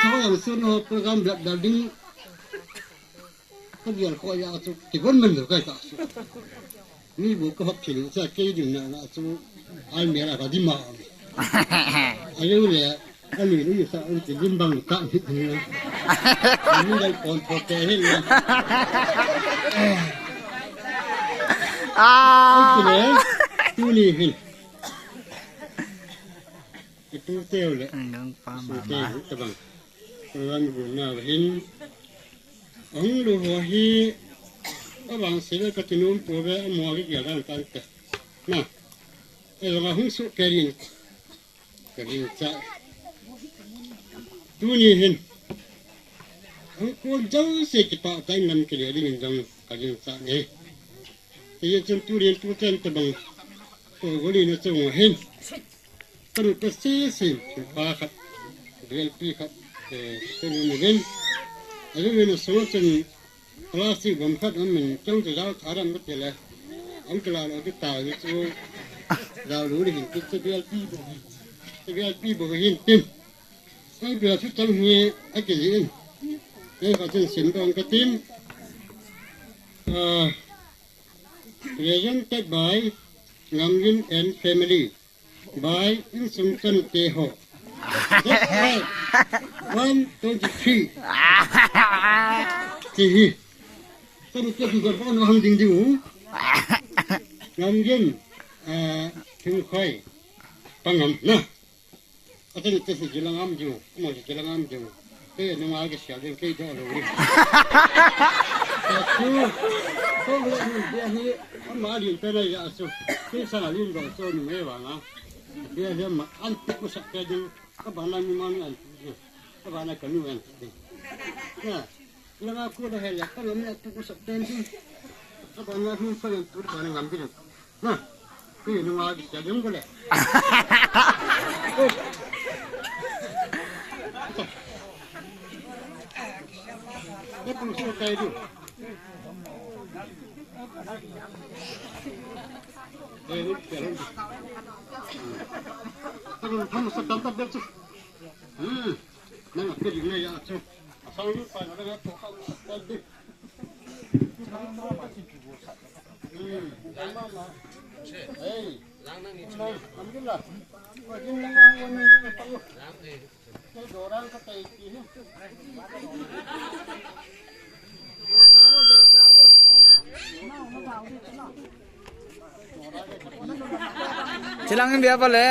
Ko yang sun ho program bla bla ding. Ka bial ko ya chu ti bon man lo ka ta. Ni bu ko hop thil sa ke ding na na chu. Ai me la ka di ma. Ai lo le. Ani ni sa ani ti lim bang ka ni ni. Ni dai kon pho te hin ni. Ah. Ani le, tu ni hin. Itu teu le. Ngang pa ma ma. Tabang. Wan bu na hin. Ang lu ho hi. Abang sila ka tinum po be mo gi ya dan tan te. Na. E lo hung su ke rin. Ka rin cha. Tu ni hin. Ang ko jong se ki pa tai nam ki le rin jong ka rin cha ne. Ye chun tu rin tu ten tabang. Ko goli na chong hin. Kan ka si si pa khat. Bial pi khat. Eh, tu ni hin. Ayu ni so chun Plastic bom khat um min chang chu jao tharam ka ti le. Ang kila lo ki ta hi chu. Jao lu ni hin ki chu bial pi bo. Chu bial pi bo hin tin. Ang bial chu chang hi a ki in. Ei ka chun sim dong ka tin. Ah, presented by Ngamgin and family. Bai, insung chanute ho. That's right. One twenty-three. Ti hi. Chanute hi jabon hang ding diu. Ngamgin, ah, Thingkhoi. Pangam na. Atan te si jilang am ju, mo si jilang am ju. Te nung a ke sia den ke do lo ni. Su, ko le ni dia ni, ama lin pe na ya su. Ke sa lin do so ni me wa na. Dia dia ma an tu ku sa ke du. Ka ba na ni ma ni an. Ka ba na ka nu an. Ya. Langa ko da hela, ka lam na tu ko sa ten sin. Ka ba na hin ko yan tu ba na ngam din. Na. Ku ni wa di sa yung ko le. Ko tu so kai du. Eh, ni ke ro. Ka lam tham sa tan ta be chu. Hmm. Nang a pili na ya chu. Asang lu pa na na to ka ta di. Hmm. Hey. Lang nang ni chu. Am din la. Ko din lang ang wan nang ta. Lang eh. Ke do rang ka tai ti. Chilang in dia pale.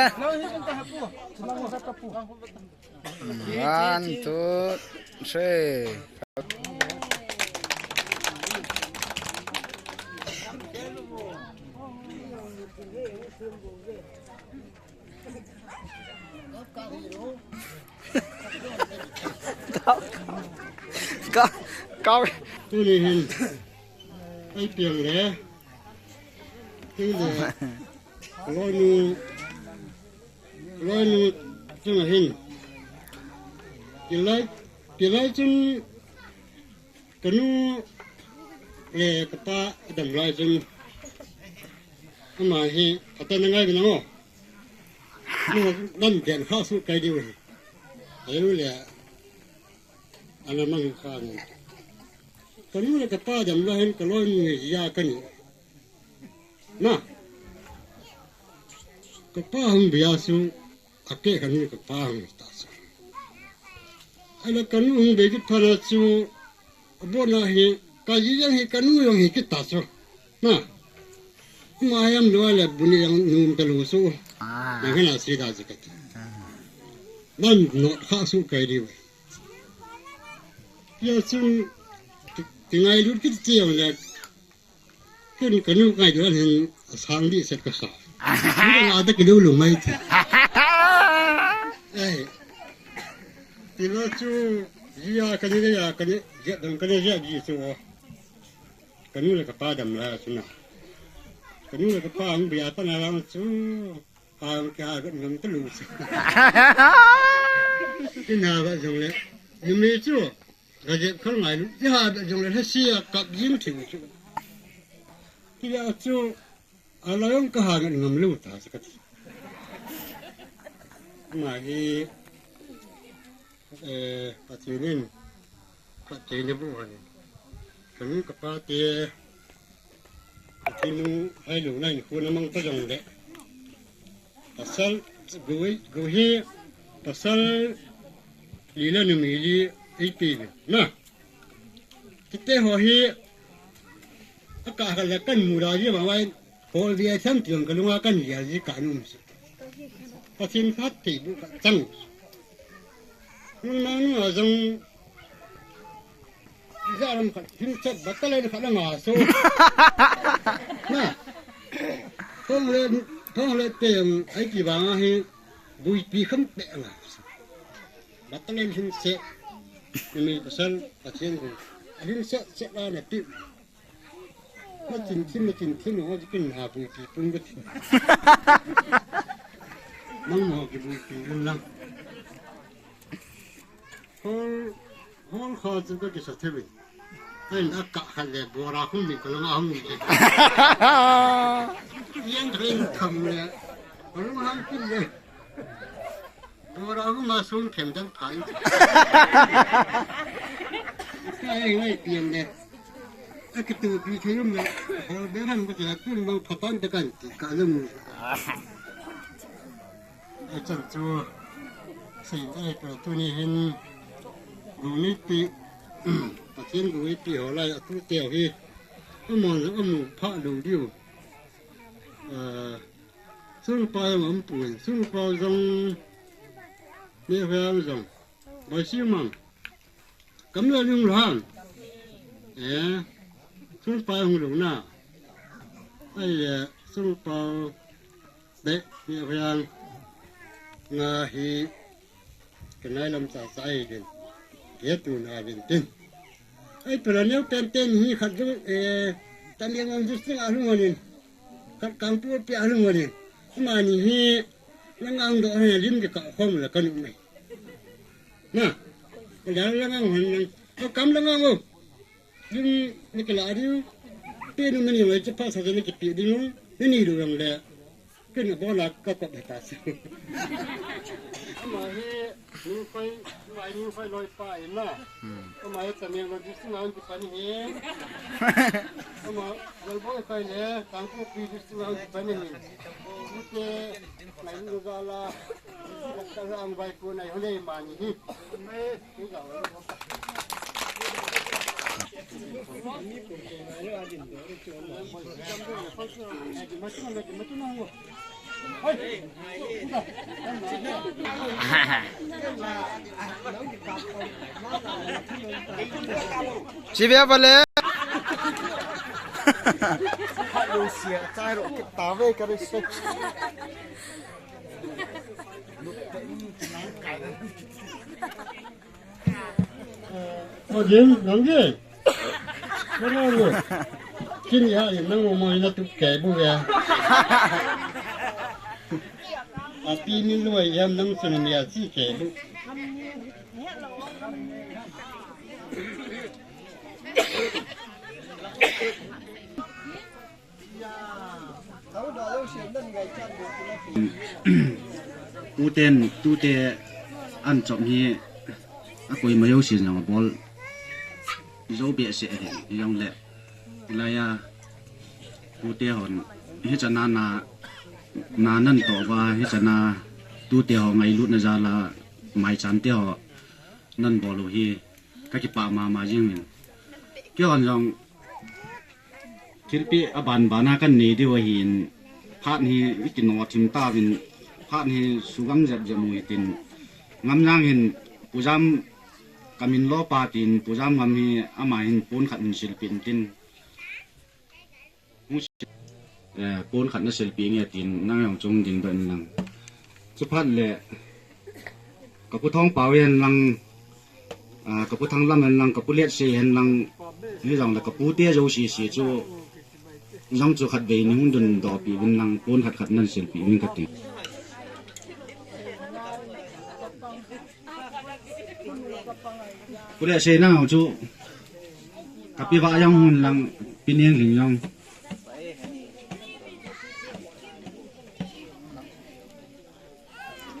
One, two, three. Kau, kau, kau. Tuni hin. Ai piang le. Tuni le. Loi nu. Loi nu chunga hin. Kilai, kilai chun kanu le kapa adam lai chun. Ama hi kata na ngai na ngo. Nu nan den kha su kai diu hi. Ayu le. Ana mang kha ni. Kanu le kapa adam lai hin kaloi nu ya kani. Na. Kapa hung bia su. Ake kanu kapa hung ta su. Ana kanu hung be ki phana su. Abona hi. Ka ji jong hi, ka nu jong hi, kita chu. Na. Ama hi am lou le bu ni jong num ta lou chu. Ah. Na hena si da ji ka ti. Ah. Man no kha su kai di we. Ya chun ti, ti ngailut kit chi jong le. Ken ka nu kai du an hin a sang di set ka sa. Ni ka na da ki lu lu mai ti. Ai. Ti lo chu, ji ya ka ni ya ka ni, ya dang ka ni ya ji chu. Ka nu le ka pa dam la chu na. Ka nu le ka pa ang bia pa na lang chu. Ang ka ha ga ngam ta lu chu. Ti na ba jong le. Ni mi chu. Ka jep khol ngai lu, ti ha da jong le, ha sia kap jing thing chu. Ti a chu, a la jong ka ha ngat ngam lu ta sa ka ti. Ama hi, eh, Pathen in, Pathen in bu han. Ka nu ka pa te, Pathen nu hai lu na in khu na mang ta jong le. Pasal, go, go hi, pasal li le numei li, ei pi ve. Na. Kite ho hi, a ka ka le kan mu ra ji ba wai, hol vi a tham tiang ka lunga kan ya ji ka num si. Pathen khat thei bu ka chang. Nung nang nung a jong, Isa lam khat, hin chat battalion khat la nga so. Na. Thong le, thong le te ang, ai ki vang a hi, buipi kham pe nga. Battalion hin se, ni mi pasal, Pathen ko. Hin se, se la na ti. Na chin chin, na chin chin, na chin ha buipi pun ka ti. Mang mo ki buipi lun lang. Hol, hol kho chu ka kisa thei. Ai, a ka kha le, bora hung ni ka lung a hung ni. Yang thei tham le. Ka lung hang kin le. Bora hung ma sung them dang phai. Ai, ngai pian le. A ki tu pi thei um le. Hol be han ka ja kun lo pha pan ta kan ti ka lung. A chan chu, sei tai ka tuni hin, gumi pi, Pathen gumi pi ho lai a tu teu hi, a mon a mu pha lu diu. A, sung pa jong am pun, sung pa jong, me hwe jong, bai si mang. Kam le lung lhan. Eh, sung pa hung lung na. Ai le, sung pa de, ni hang. Nga hi, ka nai lam sa sa ai din. Ye tu na din tin. Ai, pala neu pen ten hi khat lu, eh, Tamenglong district a lung din. Khat Kangpokpi a lung din. Mani hi, nang ang do ha lim di ka khom la ka nu mai. Na, ka la la ngang hon nang, ka kam la ngang o. Yung ni ka la di, pe nu mani wai cha pa sa ni ki pi di nu, ni ni lu yang le. Ken bola ka ko be ta sa. Ama he, ni fai, mai ni fai loi pa e na. Hmm. Ama he ta me lo di su na ki pa ni he. Ama, lol boy kai le, Kangpokpi di su na ki pa ni he. Ni ke, mai ni ga la. Chibia bale. Ojin, nangji. Nangji. Kini ya, nang mo mo ina tu ke bu ya. Api ni lo ya nang sun ya si ke bu. Tuten, tute an chom hi a koima jousen jong abol jou behseh ahi, hijongle hilaiya tute hon hichana na, na nan toh uva, hichana tute ho ngailutna jal a maicham te ho nan bol u hi kakipah mama jing in. Keiho jong thilpeh aban bana kanei diu ahin, phat hi ikino thim tauvin, phat hi sugang jep jep u hitin, Ngamjang hin Pu Jam kamin lopa tin, Pu Jam Ngam hi ama hin pon khat hin silpeh in tin. Hung si-, eh, pon khat nasilpeh inge tin, nang jong chung dingdoh in lang. Chuphat le, ka Pu Thongpao hen lang, ah, ka Pu Thanglam hen lang, ka Pu Letsei hen lang, hijongle ka pute jouse se chu, jong chu khatvei nei hung dundoh peh uvin lang, pon khat khat nasilpeh uvin kati. Pu Letsei nang jong chu, ka Pi Vahjang hun lang, Pi Nenglhing jong.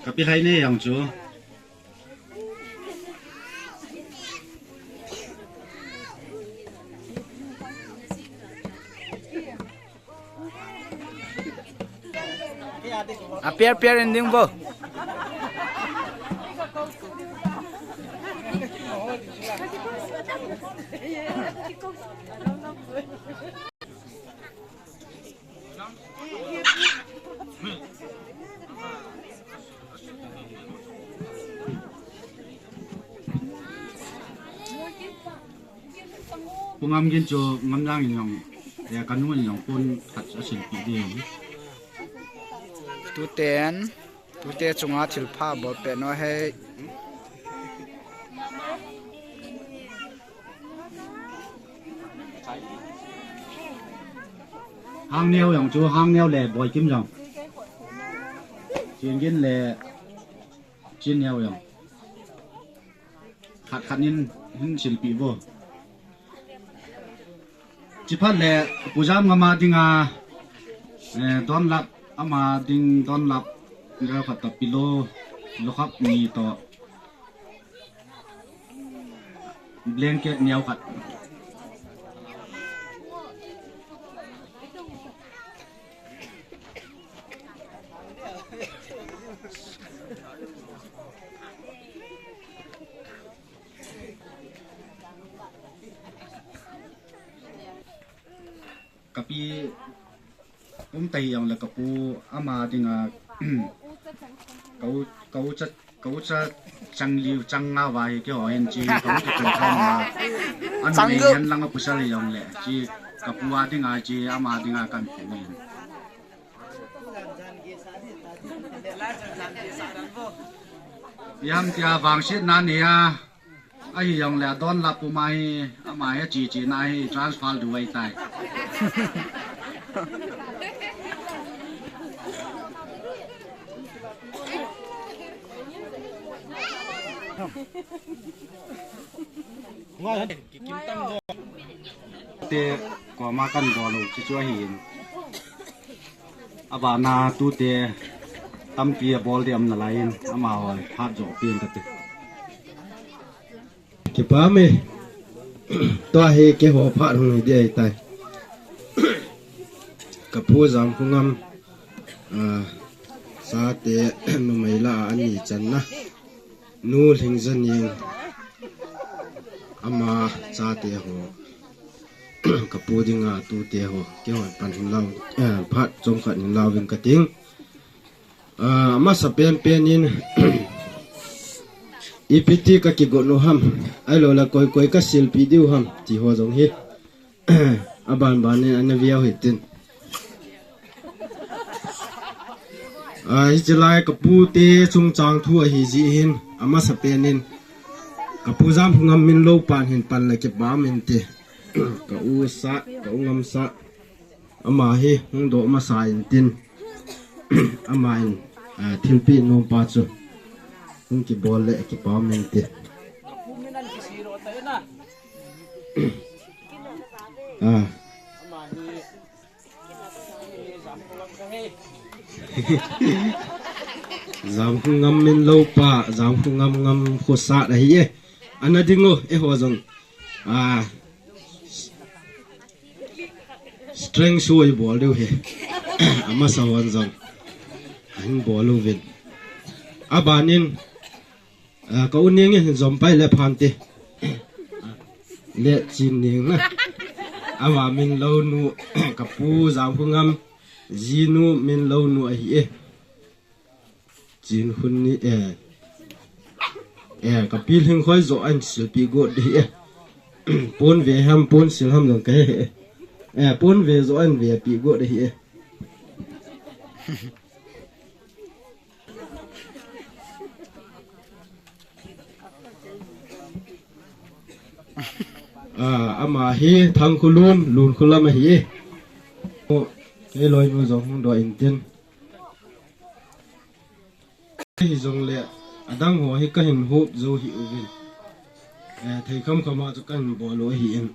Ka Pi Lhainei jong chu. A piar piar in ding vo. Pu Ngamgin chu Ngamjang in jong, eh, ka nu in jong pon khat asilpeh ding. Tuten, tute chunga thilpha bol peh nau ahi. Hangneo jong chu, Hangneo le Boikim jong. Chingin le Chinneo jong. Khat khat in hin silpeh vo. Chuphat le Pu Jam Ngam a dinga, eh, donlap, ama ding donlap, ga khat toh pillow, lokhap ni toh, blanket neo khat. Ka Pi um ta hijongle ka Pu ama dinga ka u, ka u cha, ka u cha chang li chang nga va hi keiho hin chi ka u ti chang kha ma. An chang ni gu. Hen lang a pu sa hijongle chi ka Pu a dinga chi ama dinga kan pu in. Iam tia vangsetna nei a, ahijongle adonlap pu ma hi, ama hi chi chi na hi transfer du vai tai. Te koma kan bol u chu chu ahin. Abana tute tampi abol ding um nalai in, amaho phat jo pen kati. Kipa me. Tua hi keiho phat hung hi ding ahitai. Ka Pu Jamkhongam, ah, chate numei lah a ani channa. Nu Lhingzaning ama chate ho, ka Pu dinga tute ho, keihon pan hin lau, eh, phat chomkhat hin lauving kating. Ah, amasa penpen in, ipi ti ka kigot u ham, ahilou le koi koi ka silpeh diu ham, ti ho jong hi. Aban ban in ana veu hitin. Ah, hiche lai ka pute chungchang thu ahi jeh hin, amasa pen in ka Pu Jamkhongam min lou pan hin pan le kipa um inte. Ka u Sat, ka u Ngamsat. Ama hi hung doh masa intin. Ama in, ah, thilpeh nom pa chu hung kibol le kipa um inte. Ah. Jamkhongam min lou pa, Jamkhongam ngam khosat ahi e. Ana ding u, eiho jong. Ah. Strength show ibol diu ahi. Amasa hon jong. Ahin bol uvin. Aban in, ah, ka u Neng in jom pai le phante. Le Chin Ning na. Ama min lou nu, ka pu Jangkhungam, jinu min lou nu ahi e. Chin Hun ni e. E, ka pi Lhingkhoi jo an silpi got di e. Pon ve ham, pon sil ham jong ka he e. E, pon ve jo an ve pi got di e. Ah, ama hi Thangkhulun, Lunkhulam ahi e. O, kei loinu jong hung doh intin. Hi jongle, adang ho hi kahin hop jou hih uvin. Eh, thei kham kham a chu kahin bol u ahi in.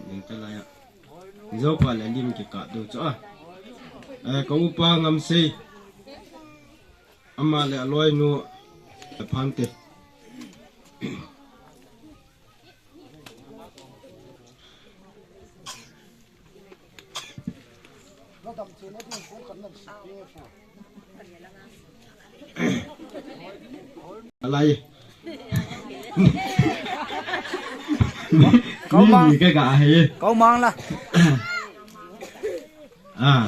Ning ka lai a. Jou pa le lim kikah dou chu a. Eh, ka upa Ngamsei. Ama le aloinu, Phante. Alai. Kau mang. Ni ka ga hai. Kau mang la. Ah.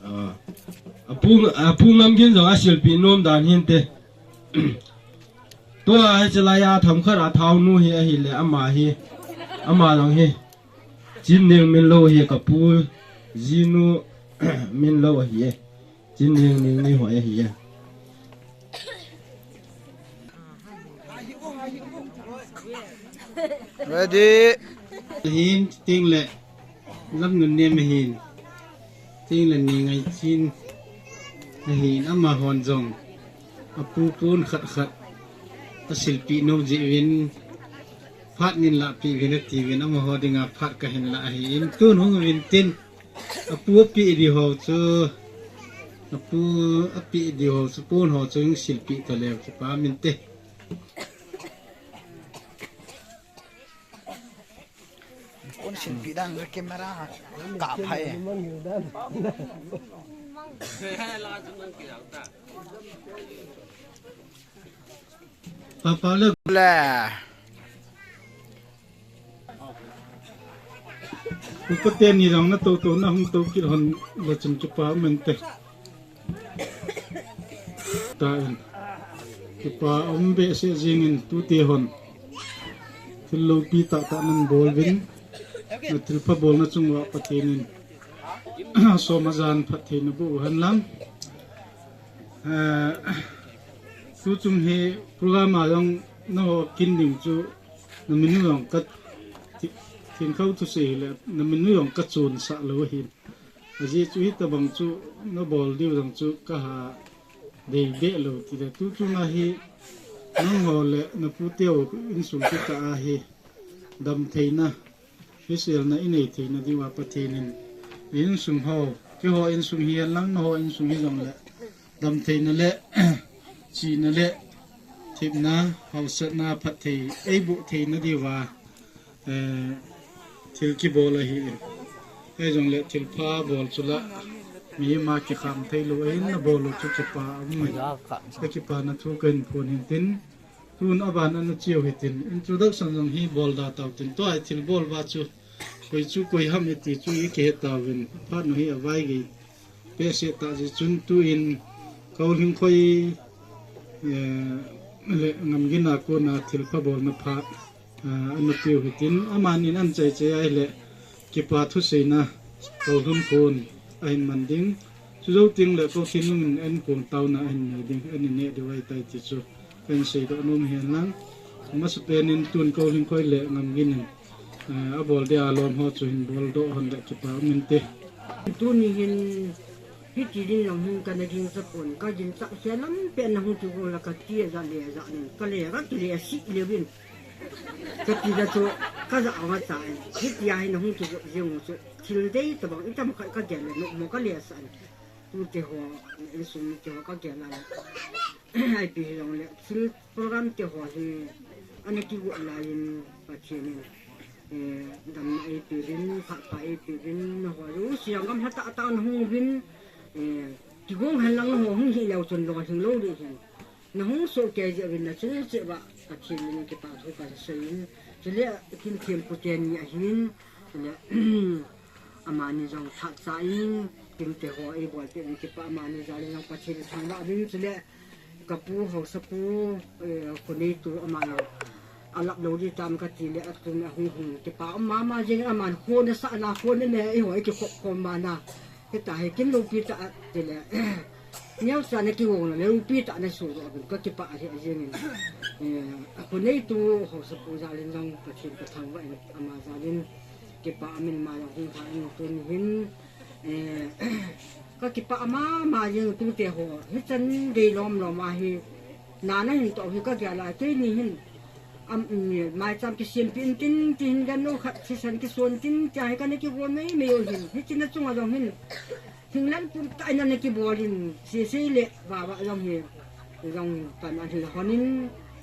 Ah. Apu, apu Ngamgin jong asilpi nom dan hinte. Tua hi chalai a themkhat a thaonu hi ahile ama hi. Ama jong hi. Chin Ning min lou hi ka pu jinu min lou ahi e. Chin Ning Ning ni ho ahi e. Ready. Hin ting le. Lamnunnem ahin, ting le Ningaichin ahin, amahon jong apu pon khat khat asilpi nom jeh uvin, phat nin lahpeh uvin atiuvin, amaho dinga phat kahin lah ahin, tun hung uvin tin, apu apeh diu ho chu, apu apeh diu ho chu, pon ho chu hung silpi taleu kipa um inte. Kon silpi dan le camera kap hai. Papa le. Le. Upate ni jong na tou tou na hung tou kit hon le chun kipa um inte. Tan. Kipa um behseh jingin tute hon thil loupi tahtah nan bol uvin, na thilpha bolna chung uva Pathen in asom ajan phatthei naboh u hen lang. Eh, tuchung hi program a jong naho kin ding chu na min u jong ka thi-, thingkhou thusei hile na min u jong ka chonsah lou ahin. Ajeh chu hitabang chu nabol diu jong chu kaha dei beh lou tile. Tuchung a hi nangho le naputeu insung kitah a hi damtheina, hiselna inei theina diuva Pathen in insung ho, keiho insung hi hen lang naho insung hijongle damtheina le chihna le thepna, haosatna, phatthei eiboh theina diuva eh, thil kibol ahi in. Hijongle thilpha bol chu la, mihem a kikham thei lou ahin, nabol u chu kipa um e. Kakipana thu kahin phon hin tin, tun aban a nache u hitin, introduction jong hi bol da tau tin, tua hi thil bol uva chu, koi chu koi ham iti chu ikihe tauvin, phat nu hi avaigei behseh tah jeh chun tuin Kolhingkhoi, eh, le Ngamgin a kona thilpha bolna phat, ah, ana peu hitin, amanin anchai chai ahile kipa thuseina Kolhingkhon ahin man ding. Chujou tengle Kolhingkhon in eiphong taona ahin nei ding, ahin neh diu ahitai ti chu kahin seidoh nom hen lang. Amasapen in tun Kolhingkhoi le Ngamgin in, eh, abol dia lom ho chu hin boldoh hon le kipa um inte. Tuni hin hiti din lang hin kana ginchat pon, kaginchat khel lam pen nahung kigong la kati aja le aja nin, kale kakile sih leuvin. Kati da chu, kaja anga cha in. Hitia hin nahung kigong jing u chu, thil dei tabang itam khat kagel le, nommo kale sah in. Tute ho, insung mite ho kagel a le. Ipi hijongle, thil program te ho hi, ana kigot laiyin, Pathen in, eh, damna eipeuvin, phatpha eipeuvin, nangho jouse jong gam lhatah tah a nahung uvin, eh, kigong hen lang nangho hung hih leu chun lolhing lou ding ahin. Nahung soh kei jeh uvin nachung cheh uva Pathen min in kipa thu kasei in. Chule kin thempu teni ahin. Chule amani jong phatcha in, kin te ho eibolpeh in kipa, amani jal in jong Pathen kathangvah uvin. Chule kapu haosapu, eh, khoneitu ama jong alap lou ding tam kati le atun ahung hung kipa um mama jeng, aman khon asah na, khon ane eiho eikikhop khom ma na. Hita hi kin loupi tah a tile. Neocha nakigong le loupi tah nasoh doh uvin kakipah lheh jeng in. Eh, akhoneitu haosapu jal in jong Pathen kathangvah in ama jal in kipa umin ama jong hung pha in tuni hin. Eh, kakipah mama jeng tute ho. Hichan gei lom lom ahi. Na nahin toh hi kagel a keini hin. Am, mm, maicham kisempeh intin, ti hin ganlou khat thisan kison tin, tia hi kana kigong mei mei u hin. Hiche na chunga jong hin. Thinglen pum tah in ana kibol in, sese le vava jong hi. Jong pan ahin la hon in,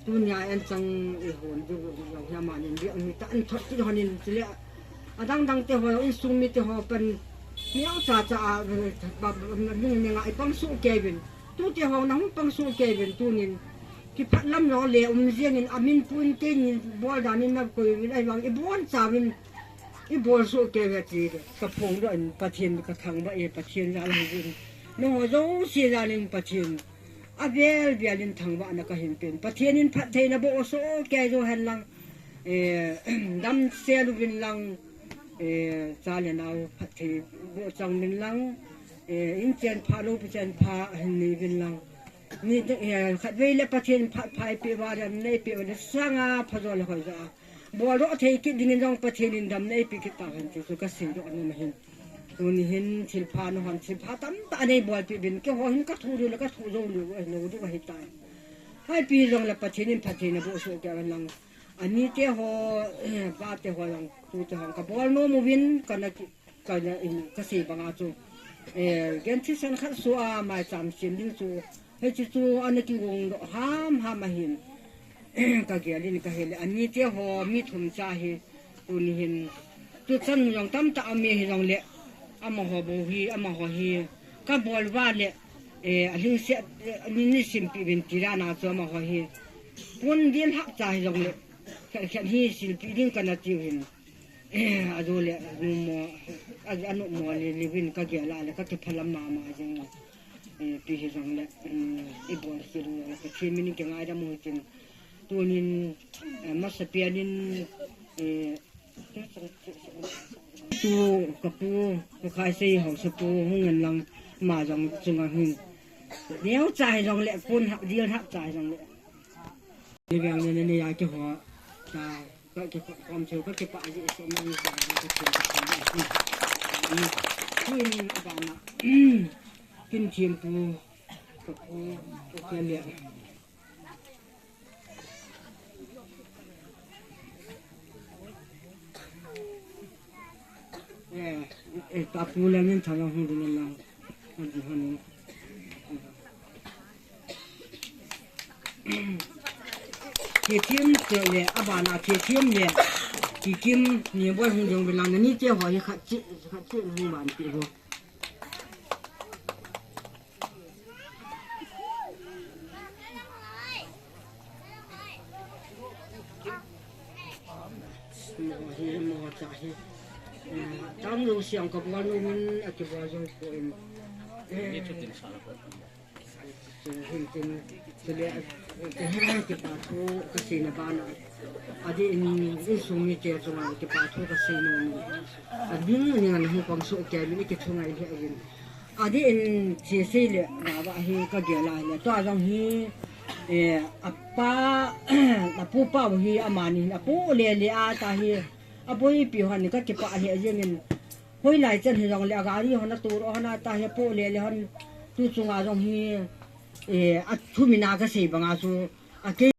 tunia anchang ihon diu jong hi amanin biak ni tah in thot kit hon in, chule adang dang te ho, insung mite ho pan neocha cha a, ba, ba, ning ning a ipang soh kei uvin. Tute ho nahung pang soh kei uvin tunin. Kiphat lam jong le um jeng in amin pu in keini bol dan in nakoi uvin ahivang ibon cha uvin. Ibol soh kei uve ti kaphongdoh in Pathen kathangvah e, Pathen jal a hijin. Nangho jouse jal in Pathen avel vel in thangvahna kahin pen. Pathen in phatthei naboh soh kei jou hen lang. Eh, damsel uvin lang. Eh, cha le nao phatthei boh chang uvin lang. Eh, in chen pha lou pi chen pha hin nei uvin lang. Ni te, eh, khatvei le Pathen phat phai peh uva dam neipeh uva le sanga phajo le hoijo a. Boldoh thei kit dingin jong Pathen in damna eipeh kit tauhen ti chu kaseidoh nom ahin. Tuni hin thilpha nahon thilpha tamtah neibolpeh uvin, keiho hin kathu diu le kathu jou diu ahi, lou diu ahitai. Hoipi jongle Pathen in phatthei naboh soh kei uhen lang. Anite ho, eh, pate ho jong, tute ho kabol nom uvin, kana ki, kana in, kasei banga chu. Eh, gen thisan khat soh a, maicham sem ding chu. Hiche chu ana kigong doh ham ham ahin. Kagel in kahile, anite ho mi thum cha hi, tuni hin. Tuchan jong tamtah um e hijongle, amaho bou hi, amaho hi. Kabol uva le, eh, alhingset, eh, ni, ni simpeh uvin ti dan a chu amaho hi. Pon dil hah cha hijongle, khat khat hi silpeh ding kana tiu hin. Eh, ajo le, numo, a, anumo le, le uvin kagel a le, kakiphalam mama jeng. Eh, ipi hijongle, um, ibol khel u le, Pathen min in kingaidam u hitin. Tunin, eh, masapen in, eh, tu kapu, Pu Khaisei haosapu hung in lang, ama jong chunga hin. Neocha hijongle, pon hah, dil hah cha hijongle. Ni veng le, ni, ni a keiho, ta, kakikhom cheu, kakipah jeh seh, nang jeh, kakikhom, kakikhom, kakikhom. Tunin abana, kin thempu, kapu, kapu le. Eh, eh, papu le nin thang hung ding lang. Hung ding hung ding. Thethim te le, abana Thethim le, Kikim, Niboi hung ding uvin lang, nanite ho hi khat cheh, khat cheh hung ban pi ho. Mo hi, mo cha hi. Eh, tam lo siang kabol nom in, akibol jong poi. Eh, chu tin sa la ko. Chu hin tin, chule, eh, kipa thu kasei na bana. Adeh in, insung mite chunga kipa thu kasei nom in. Ading ning a nahung pang soh kei uvin, ikithu ngai lheh uvin. Adeh in thusei le, vava hi kagel a hile. Tua jong hi, eh, apa, apu pa u hi amani hin, apu le le a ta hi, aboipi hon kakipah lheh jeng in. Hoilai chan hijongle, agari hon atoh hon a ta hi, apu le le hon tu chunga jong hi, eh, athumin a kasei banga chu, akei